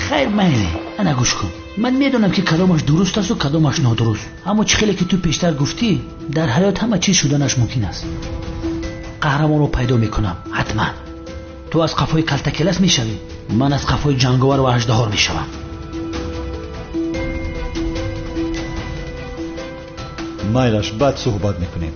E: Хайр, майли, ана гӯш кун. Ман медонам ки кадомаш дуруст асту кадомаш нодуруст. Аммо чӣ хеле ки ту пештар гуфтӣ, дар ҳаёт ҳама чиз шуданаш мумкин аст. Қаҳрамонро пайдо мекунам, ҳатман. Ту аз қафои калтакелас мешавӣ, ман аз қафои ҷанговар ва аждаҳор мешавам.
A: Майлаш, баъд суҳбат мекунем.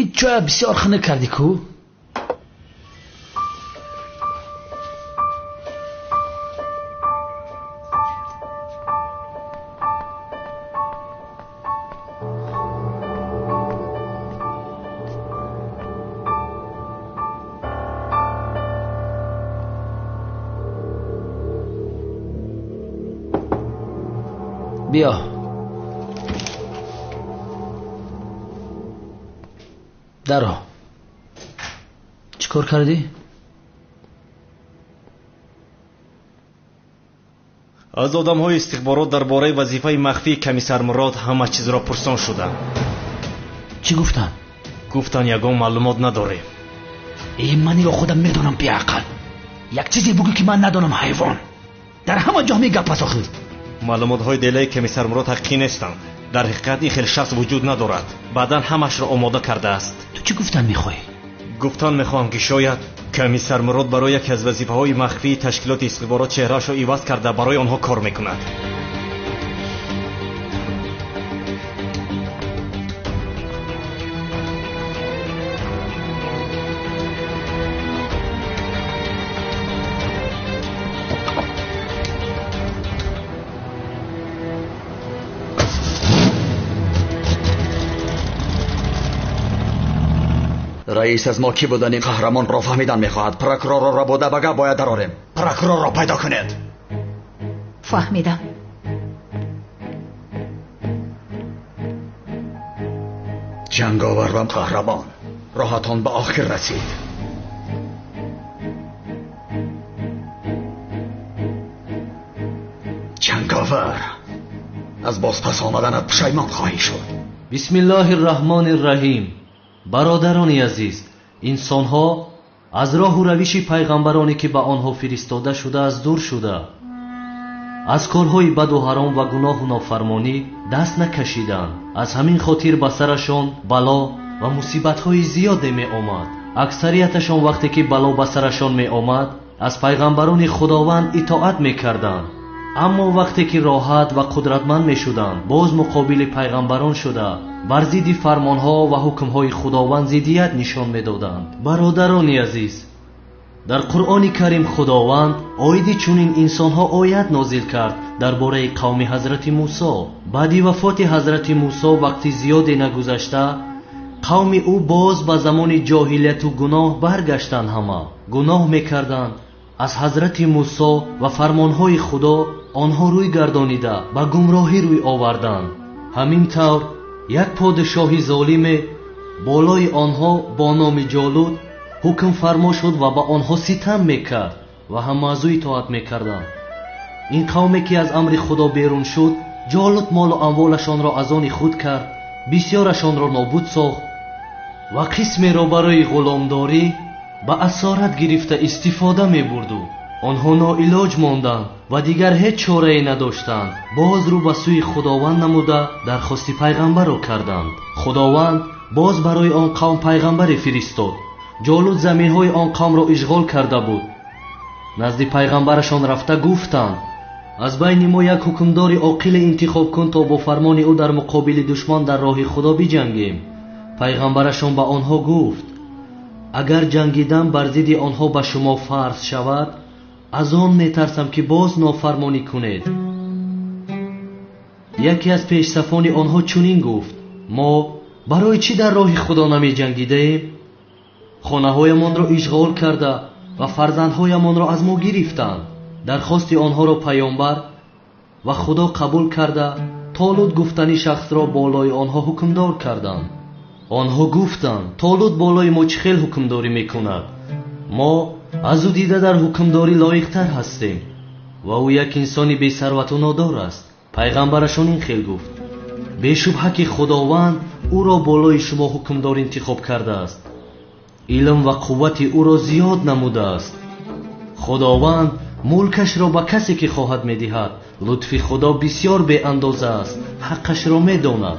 E: Ин чоя бисёр хунук кардӣ ку? Биё. Даро. Чӣ кор кардӣ?
U: Аз одамҳои истихборот дар бораи вазифаи махфии комиссар Мурод ҳама чизро пурсон шудам.
E: Чӣ гуфтанд?
U: Гуфтанд ягон маълумот надорем.
E: Э, ман иро худам медонам, беақл. Як чизе бугӯ ки ман надонам, ҳайвон. Дар ҳама ҷо ҳамин гап аст охир.
U: Маълумотҳои делаи комиссар Мурод ҳақиқӣ нестанд. Дар ҳақиқат ин хел шахс вуҷуд надорад. Баъдан ҳамашро омода кардааст.
E: Ту чӣ гуфтан мехоҳӣ?
U: Гуфтан мехоҳам ки шояд комиссар Мурод барои яке аз вазифаҳои махфии ташкилоти истихборот чеҳраашро иваз карда барои онҳо кор мекунад.
O: Раис аз мо кӣ будани қаҳрамонро фаҳмидан мехоҳад. Прокурорро рабуда ба гап бояд дарорем. Прокурорро пайдо кунед.
L: Фаҳмидам.
T: Ҷанговар ва қаҳрамон, роҳатон ба охир расид. Ҷанговар, аз бозпас омаданат пушаймон хоҳӣ шуд.
C: Бисмиллоҳи рраҳмони рраҳим. Бародарони азиз, инсонҳо аз роҳу равиши пайғамбароне ки ба онҳо фиристода шудааст дур шуда, аз корҳои баду ҳаром ва гуноҳу нофармонӣ даст накашиданд. Аз ҳамин хотир ба сарашон бало ва мусибатҳои зиёде меомад. Аксарияташон вақте ки бало ба сарашон меомад, аз пайғамбарони Худованд итоат мекарданд. Аммо вақте ки роҳат ва қудратманд мешуданд, боз муқобили пайғамбарон шуда, бар зидди фармонҳо ва ҳукмҳои Худованд зиддият нишон медоданд. Бародарони азиз, дар Қуръони Карим Худованд оиди чунин инсонҳо оят нозил кард дар бораи қавми ҳазрати Мусо. Баъди вафоти ҳазрати Мусо вақти зиёде нагузашта, Қавми ӯ боз ба замони ҷоҳилияту гуноҳ баргаштанд. Ҳама гуноҳ мекарданд. Аз ҳазрати Мусо ва фармонҳои Худо онҳо рӯй гардонида ба гумроҳӣ рӯй оварданд. Ҳамин тавр як подшоҳи золиме болои онҳо бо номи Ҷолут ҳукмфармо шуд ва ба онҳо ситам мекард ва ҳама аз ӯ итоат мекарданд. Ин қавме ки аз амри Худо берун шуд, Ҷолут молу амволашонро аз они худ кард, бисёрашонро нобуд сохт ва қисмеро барои ғуломдорӣ ба асорат гирифта истифода мебурду. Онҳо ноилоҷ монданд ва дигар ҳеҷ чорае надоштанд. Боз рӯ ба сӯи Худованд намуда дархости пайғамбарро карданд. Худованд боз барои он қавм пайғамбаре фиристод. Ҷолут заминҳои он қавмро ишғол карда буд. Назди пайғамбарашон рафта гуфтанд: аз байни мо як ҳукмдори оқиле интихоб кун, то бо фармони ӯ дар муқобили душман дар роҳи Худо биҷангем. Пайғамбарашон ба онҳо гуфт: агар ҷангидан бар зидди онҳо ба шумо фарз шавад, аз он метарсам ки боз нофармонӣ кунед. Яке аз пешсафони онҳо чунин гуфт: мо барои чӣ дар роҳи Худо намеҷангидаем? Хонаҳоямонро ишғол карда ва фарзандҳоямонро аз мо гирифтанд. Дархости онҳоро паёмбар ва Худо қабул карда, Толут гуфтани шахсро болои онҳо ҳукмдор карданд. Онҳо гуфтанд: Толут болои мо чӣ хел ҳукмдорӣ мекунад? Мо аз ӯ дида дар ҳукмдорӣ лоиқтар ҳастем ва ӯ як инсони бесарвату нодор аст. Пайғамбарашон ин хел гуфт: бешубҳа ки Худованд ӯро болои шумо ҳукмдор интихоб кардааст, илм ва қуввати ӯро зиёд намудааст. Худованд мулкашро ба касе ки хоҳад медиҳад. Лутфи Худо бисёр беандоза аст, ҳаққашро медонад.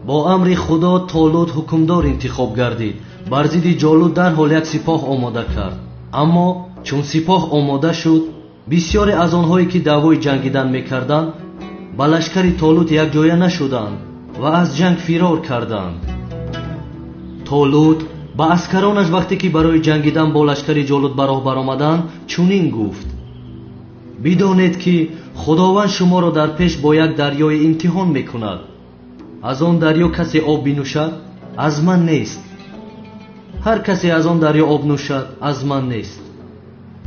C: Бо амри Худо Толут ҳукмдор интихоб гардид. Бар зидди Ҷолут дарҳол як сипоҳ омода кард. Аммо чун сипоҳ омода шуд, бисёре аз онҳое ки даъвои ҷангидан мекарданд ба лашкари Толут якҷоя нашуданд ва аз ҷанг фирор карданд. Толут ба аскаронаш вақте ки барои ҷангидан бо лашкари Ҷолут ба роҳ баромаданд чунин гуфт: бидонед ки Худованд шуморо дар пеш бо як дарёи имтиҳон мекунад. Аз он дарё касе об бинӯшад, аз ман нест. Ҳар касе аз он дарё об нӯшад, аз ман нест.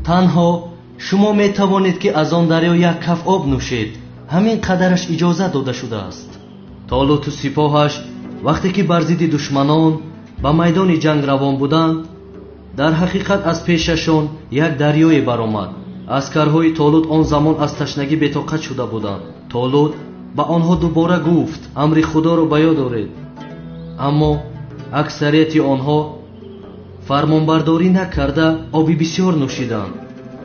C: Танҳо шумо метавонед ки аз он дарё як каф об нӯшед. Ҳамин қадараш иҷоза дода шудааст. Толуту сипоҳаш вақте ки бар зидди душманон ба майдони ҷанг равон буданд, дар ҳақиқат аз пешашон як дарёе баромад. Аскарҳои Толут он замон аз ташнагӣ бетоқат шуда буданд. Толут ба онҳо дубора гуфт: амри Худоро ба ёд оред. Аммо аксарияти онҳо фармонбардорӣ накарда оби бисёр нӯшиданд.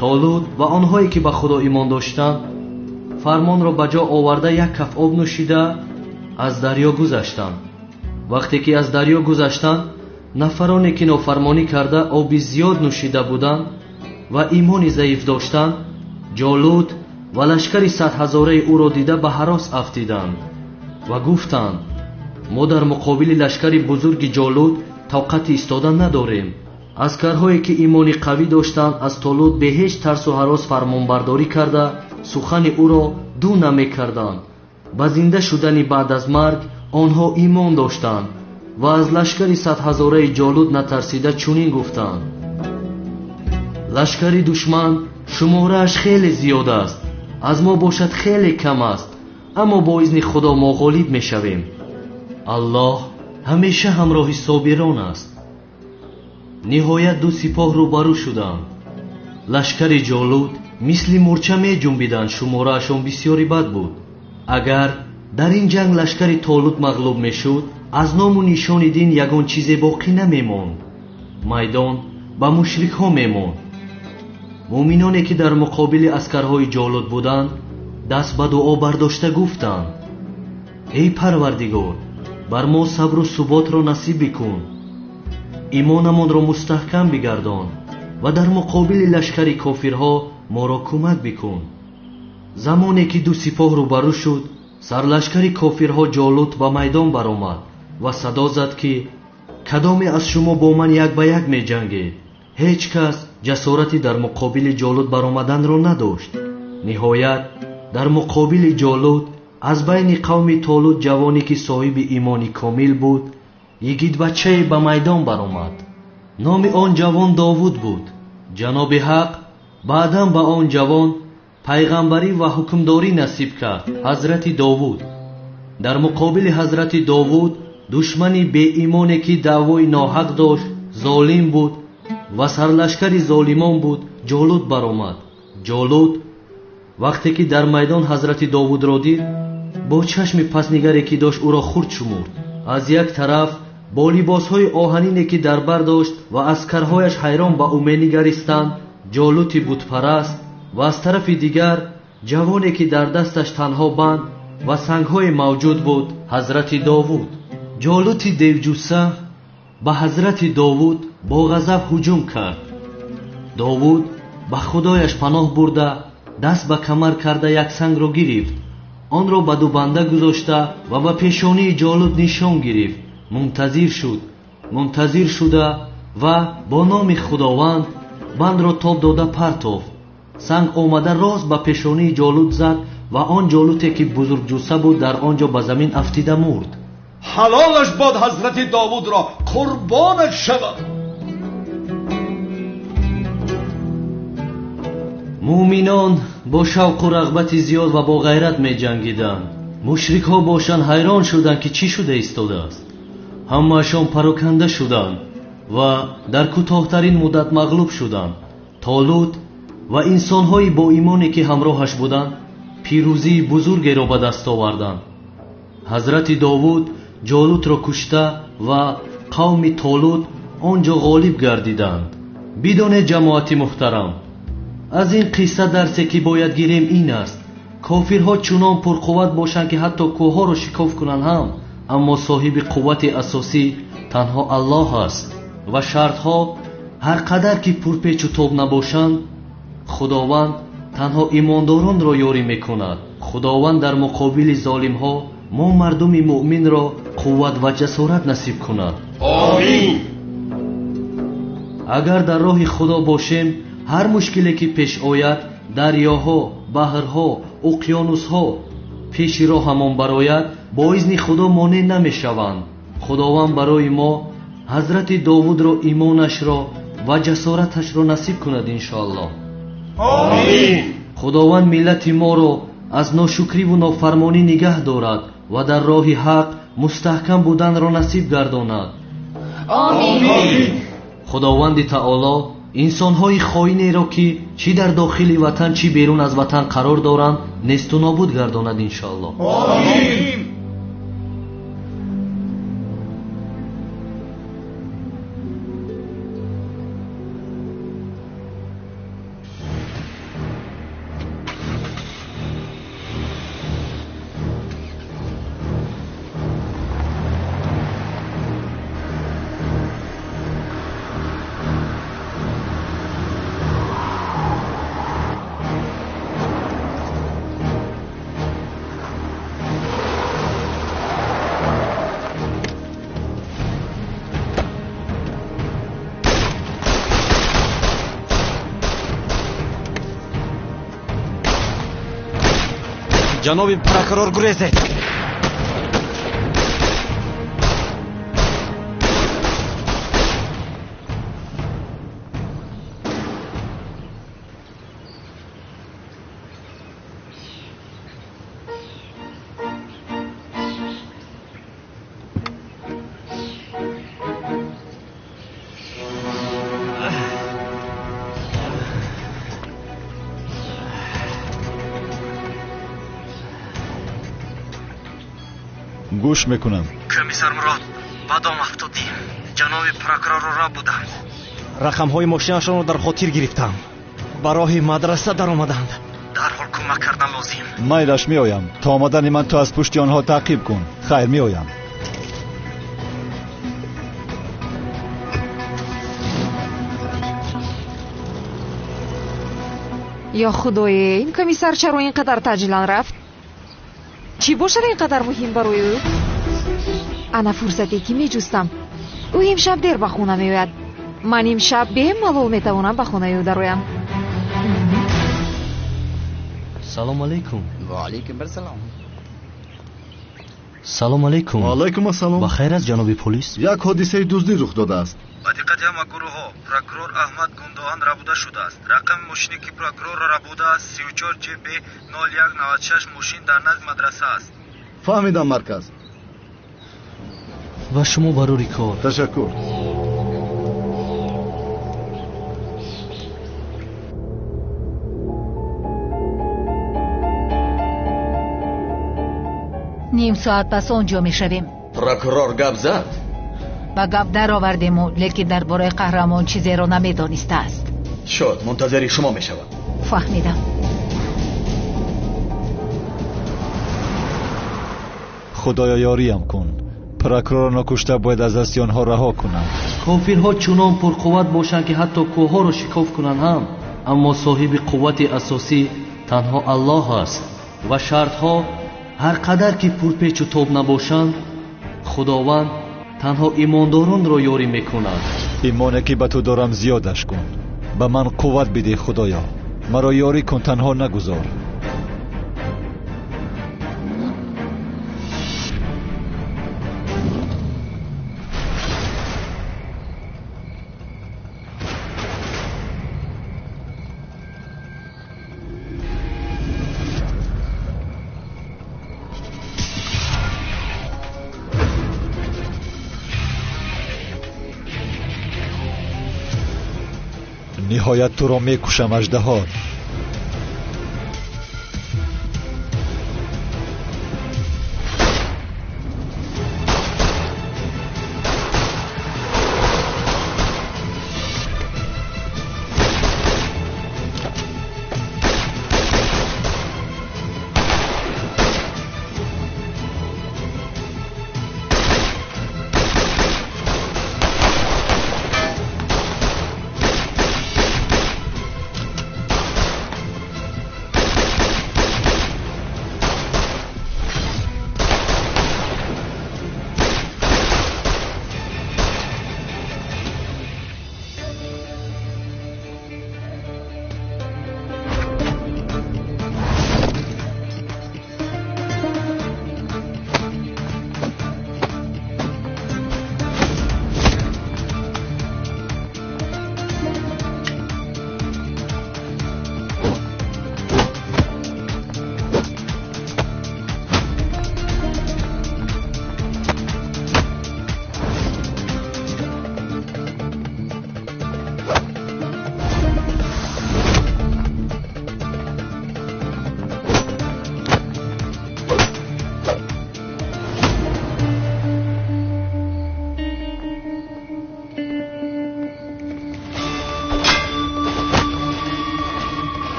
C: Толут ва онҳое ки ба Худо имон доштанд фармонро ба ҷо оварда як каф об нӯшида аз дарё гузаштанд. Вақте ки аз дарё гузаштанд, нафароне ки нофармонӣ карда оби зиёд нӯшида буданд ва имони заиф доштанд, Ҷолут ва лашкари 100 ҳазораи ӯро дида ба ҳарос афтиданд ва гуфтанд: мо дар муқобили лашкари бузурги Ҷолут тоқати истодан надорем. Аскарҳое ки имони қавӣ доштанд аз Толут бе ҳеҷ тарсу ҳарос фармонбардорӣ карда сухани ӯро ду намекарданд. Ба зинда шудани баъд аз марг онҳо имон доштанд ва аз лашкари 100 ҳазораи Ҷолут натарсида чунин гуфтанд: лашкари душман шуморааш хеле зиёд аст, аз мо бошад хеле кам аст, аммо бо изни Худо мо ғолиб мешавем. Аллоҳ ҳамеша ҳамроҳи собирон аст. Ниҳоят ду сипоҳ рӯбарӯ шуданд. Лашкари Ҷолут мисли мӯрча меҷунбиданд, шумораашон бисёри бад буд. Агар дар ин ҷанг лашкари Толут мағлуб мешуд, аз ному нишони дин ягон чизе боқӣ намемонд, майдон ба мушрикҳо мемонд. Муъминоне ки дар муқобили аскарҳои Ҷолут буданд, даст ба дуо бардошта гуфтанд: эй Парвардигор, бар мо сабру суботро насиб бикун, имонамонро мустаҳкам бигардон ва дар муқобили лашкари кофирҳо моро кӯмак бикун. Замоне ки ду сипоҳ рӯбарӯ шуд, сарлашкари кофирҳо Ҷолут ба майдон баромад ва садо зад ки кадоме аз шумо бо ман як ба як меҷангед? Ҳеҷ кас ҷасорати дар муқобили Ҷолут баромаданро надошт. Ниҳоят дар муқобили Ҷолут Аз байни қавми Толут ҷавоне ки соҳиби имони комил буд, йигитбачае ба майдон баромад. Номи он ҷавон Довуд буд. Ҷаноби Ҳақ баъдан ба он ҷавон пайғамбарӣ ва ҳукмдорӣ насиб кард. Ҳазрати Довуд. Дар муқобили ҳазрати Довуд душмани беимоне ки даъвои ноҳақ дошт, золим буд ва сарлашкари золимон буд, Ҷолут баромад. Ҷолут вақте ки дар майдон ҳазрати Довудро дид, бо чашми паснигаре ки дошт ӯро хурд шумурд. Аз як тараф бо либосҳои оҳанине ки дар бар дошт ва аскарҳояш ҳайрон ба ӯ менигаристанд, Ҷолути бутпараст, ва аз тарафи дигар ҷавоне ки дар дасташ танҳо банд ва сангҳое мавҷуд буд, ҳазрати Довуд. Ҷолути девҷусса ба ҳазрати Довуд бо ғазаб ҳуҷум кард. Довуд ба худояш паноҳ бурда, даст ба камар карда як сангро гирифт, онро ба ду банда гузошта ва ба пешонии Ҷолут нишон гирифт. Мунтазир шуд, мунтазир шуда ва бо номи Худованд бандро тоб дода партофт. Санг омада рост ба пешонии Ҷолут зад ва он Ҷолуте ки бузургҷусса буд дар он ҷо ба замин афтида мурд.
B: Ҳалолаш бод ҳазрати Довудро, қурбонаш шавад.
C: Муъминон бо шавқу рағбати зиёд ва бо ғайрат меҷангиданд. Мушрикҳо бошанд ҳайрон шуданд ки чӣ шуда истодааст. Ҳамаашон пароканда шуданд ва дар кӯтоҳтарин муддат мағлуб шуданд. Толут ва инсонҳои боимоне ки ҳамроҳаш буданд пирӯзии бузургеро ба даст оварданд. Ҳазрати Довуд Ҷолутро кушта ва қавми Толут он ҷо ғолиб гардиданд. Бидонед ҷамоати муҳтарам, аз ин қисса дарсе ки бояд гирем ин аст: кофирҳо чунон пурқувват бошанд ки ҳатто кӯҳҳоро шикоф кунанд ҳам, аммо соҳиби қуввати асосӣ танҳо Аллоҳ аст ва шартҳо ҳар қадар ки пурпечу тоб набошанд, Худованд танҳо имондоронро ёрӣ мекунад. Худованд дар муқобили золимҳо мо мардуми муъминро қувват ва ҷасорат насиб кунад.
B: Омин.
C: Агар дар роҳи Худо бошем, ҳар мушкиле ки пеш ояд, дарёҳо, баҳрҳо, уқёнусҳо пеши роҳамон барояд, бо изни Худо монеъ намешаванд. Худованд барои мо ҳазрати Довудро имонашро ва ҷасораташро насиб кунад иншоаллоҳ.
B: Омин.
C: Худованд миллати моро аз ношукриву нофармонӣ нигаҳ дорад ва дар роҳи ҳақ мустаҳкам буданро насиб гардонад.
B: Омин.
C: Худованди таоло инсонҳои хоинеро ки чӣ дар дохили ватан чӣ берун аз ватан қарор доранд несту нобуд гардонад иншоаллоҳ.
B: Омин.
U: Ҷаноби прокурор, гурезед!
A: Гӯш мекунам.
U: Комиссар Мурод, ба дом афтодӣ. Ҷаноби прокурорро ра буданд. Рақамҳои мошинашонро дар хотир гирифтам. Ба роҳи мадраса даромаданд. Дарҳол кӯмак кардан лозим.
A: Майлаш, меоям. То омадани ман ту аз пушти онҳо таъқиб кун. Хайр, меоям.
D: Ё худое, ин комиссар чаро ин қадар таъҷилан рафт? Чӣ бошад ин қадар муҳим барои ӯ? Ана фурсате ки меҷустам. Ӯ имшаб дер ба хона меояд. Ман имшаб бемалол метавонам ба хонаи ӯ дароям.
C: Салом алейкум.
R: Ва алейкум ассалом.
C: Салом алейкум.
S: Ва алайкум ассалом.
C: Ба хайр аст, ҷаноби полис?
S: Як ҳодисаи дуздӣ рух додааст.
G: Ба диққати ҳама гурӯҳҳо, прокурор Аҳмад Гундоған рабуда шудааст. Рақами мошине ки прокурорро рабудааст 34 ЧБ 0196, мошин дар назди мадраса аст.
S: Фаҳмидам, марказ.
C: Ва шумо барори кор.
S: Ташаккур.
L: Ним соат пас он ҷо мешавем.
O: Прокурор гап зад?
L: Ба гап даровардему, лекин дар бораи қаҳрамон чизеро намедонистааст.
O: Шуд, мунтазири шумо мешавам.
L: Фаҳмидам.
A: Худоё, ёриям кун. Прокурорро нокушта бояд аз дасти онҳо раҳо кунам.
C: Кофирҳо чунон пурқувват бошанд, ки ҳатто кӯҳҳоро шикоф кунанд ҳам, аммо соҳиби қуввати асосӣ танҳо Аллоҳ аст ва шартҳо ҳар қадар ки пурпечу тоб набошанд, Худованд танҳо имондоронро ёрӣ мекунад.
A: Имоне ки ба ту дорам зиёдаш кун. Ба ман қувват бидеҳ, Худоё. Маро ёрӣ кун, танҳо нагузор. Ниҳоят туро мекушам, аждаҳо.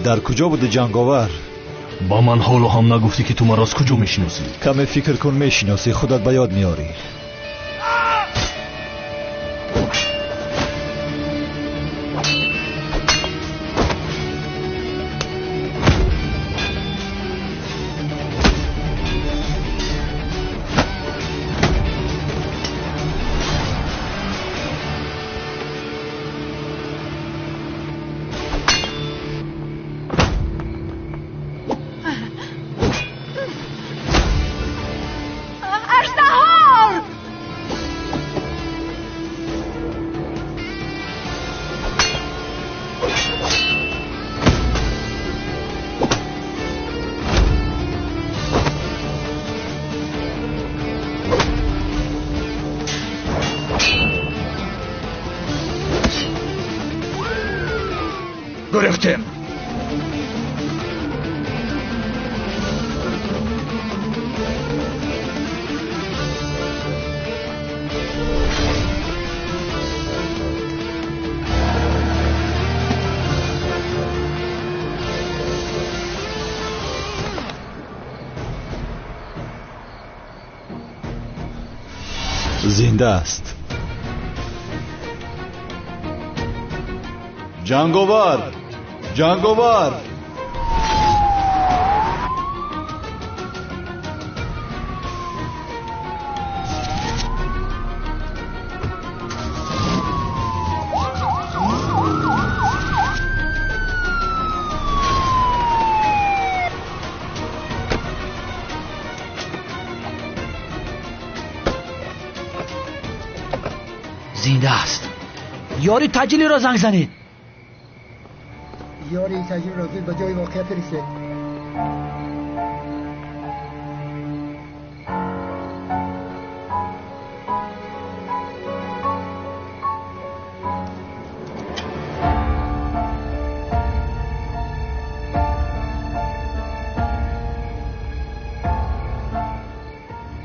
A: Дар куҷо буди, ҷанговар?
C: Ба ман ҳоло ҳам нагуфтӣ, ки ту маро аз куҷо мешиносӣ.
A: Каме фикр кун, мешиносӣ, худат ба ёд меорӣ.
O: Гурехтем.
A: Зинда аст. Ҷанговар! Ҷанговар!
E: Зинда аст. Ёри таъҷилиро занг занед.
M: Ёри таъҷилиро зуд ба ҷои воқеа фиристед.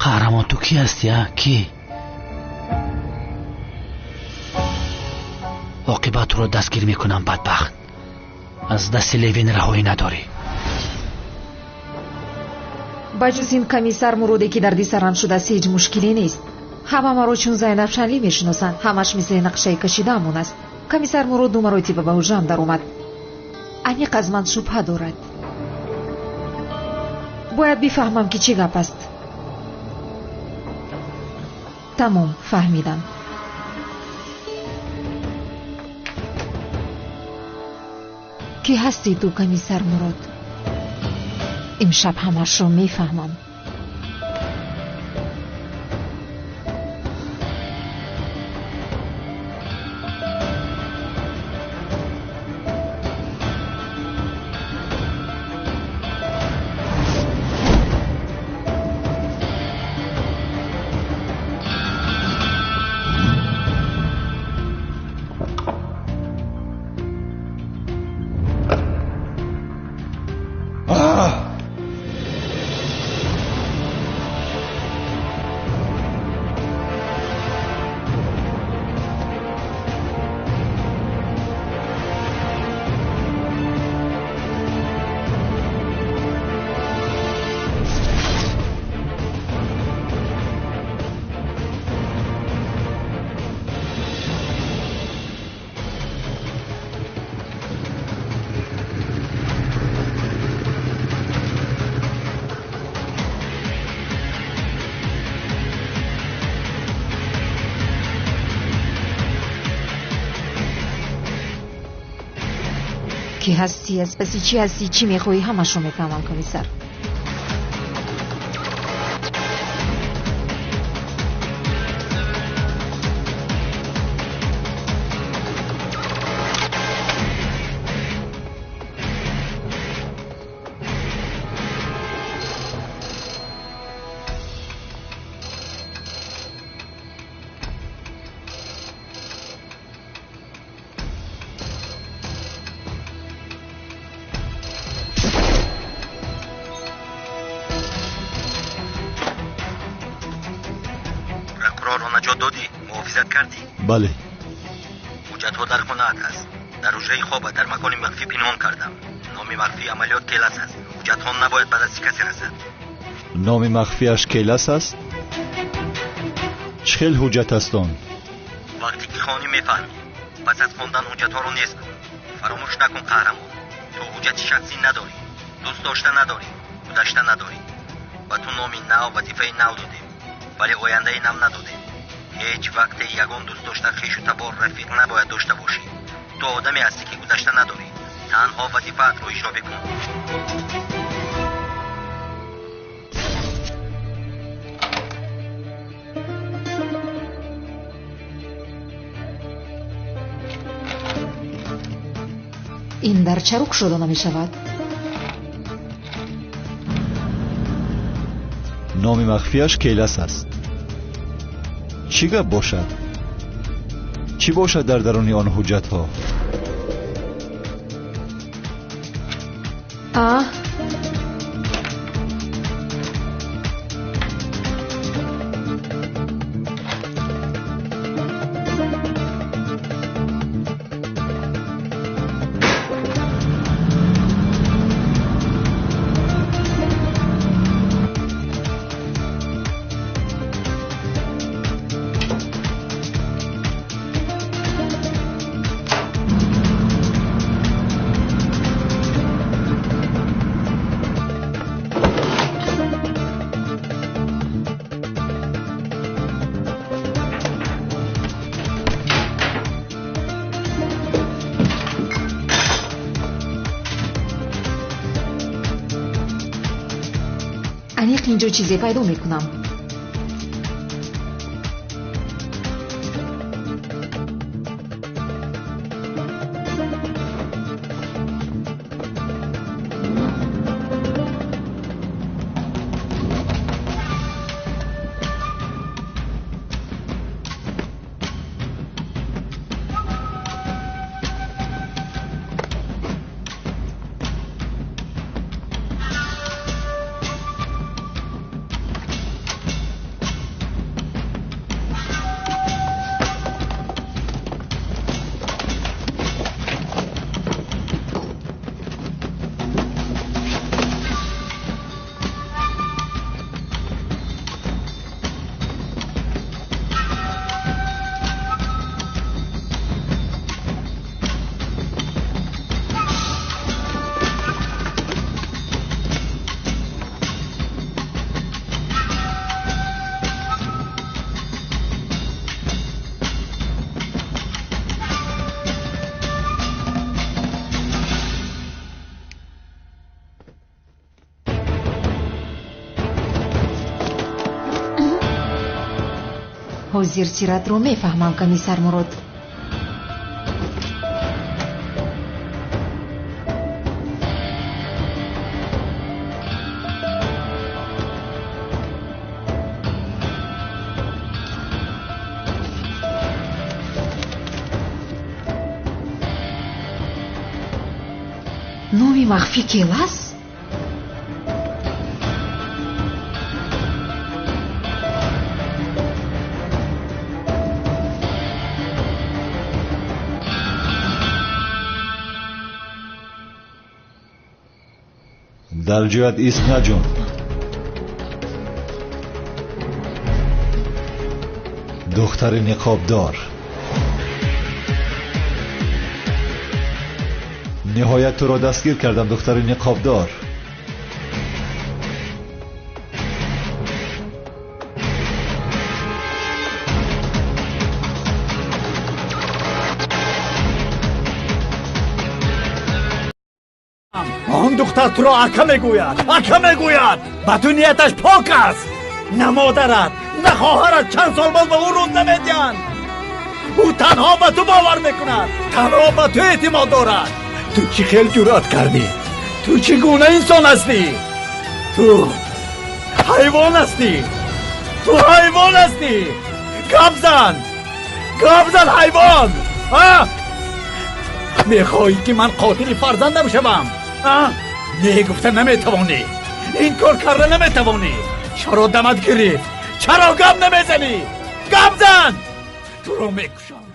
E: Қаҳрамон, ту кӣ ҳастӣ, а? Кӣ? Оқибат туро дастгир мекунам, бадбахт. Аз дасти Левин раҳоӣ надорӣ.
D: Ба ҷуз ин комиссар Муроде ки дарди сарам шудааст, ҳеҷ мушкиле нест. Ҳама маро чун Зайнаб Шанлӣ мешиносанд. Ҳамаш мисли нақшаи кашидаамон аст. Комиссар Мурод ду маротиба ба ҳуҷрам даромад. Аниқ аз ман шубҳа дорад. Бояд бифаҳмам, ки чӣ гап аст. Тамом, фаҳмидам. Кӣ ҳастӣ ту, комиссар Мурод? Имшаб ҳамашро мефаҳмам. Кӣ ҳастӣ, аз паси чӣ ҳастӣ, чӣ мехоҳӣ, ҳамашро мефаҳмам, комиссар.
A: Бале.
G: Ҳуҷҷатҳо дар хонаат аст. Дар ҳуҷраи хоба дар макони махфӣ пинҳон кардам. Номи махфии амалиёт Келас аст. Ҳуҷҷатҳо набояд ба дасти касе расад.
A: Номи махфиаш Келас аст? Чӣ хел ҳуҷҷат аст он?
G: Вақте ки хонӣ мефаҳмӣ. Пас аз хондан ҳуҷҷатҳоро нест кун. Фаромӯш накун, қаҳрамон. Ту ҳуҷҷати шахсӣ надорӣ, дӯст дошта надорӣ, гузашта надорӣ. Ба ту номи нав, вазифаи нав додем, вале ояндаи нав надодем. Ҳеҷ вақте ягон дӯст дошта, хешу табор, рафиқ набояд дошта бошӣ. Ту одаме ҳастӣ, ки гузашта надорӣ. Танҳо вазифаатро иҷро бикун.
D: Ин дар чаро кушода намешавад?
A: Номи махфиаш Келас аст. Чӣ гап бошад? Чӣ бошад дар даруни он ҳуҷҷатҳо?
D: А? Аниқ инҷо чизе пайдо мекунам. Ҳозир сиратро мефаҳмам, комиссар Мурод. Номи махфӣ келас?
A: Дар ҷоят ист наҷун. Духтари ниқобдор. Ниҳоят туро дастгир кардам, духтари ниқобдор.
I: Он духтар туро ака мегӯяд, ака мегӯяд. Ба ту нияташ пок аст. На модарат, на хоҳарат чанд сол боз ба ӯ рӯз намедиҳанд. Ӯ танҳо ба ту бовар мекунад, танҳо ба ту эътимод дорад. Ту чӣ хел ҷуръат кардӣ? Ту чӣ гуна инсон ҳастӣ? Ту ҳайвон ҳастӣ, ту ҳайвон ҳастӣ. Гап зан, гап зан, ҳайвон. Мехоҳӣ ки ман қотили фарзандам шавам? Не гуфта наметавонӣ, ин кор карда наметавонӣ. Чаро дамат гирифт? Чаро гап намезанӣ? Гап зан, туро мекушам.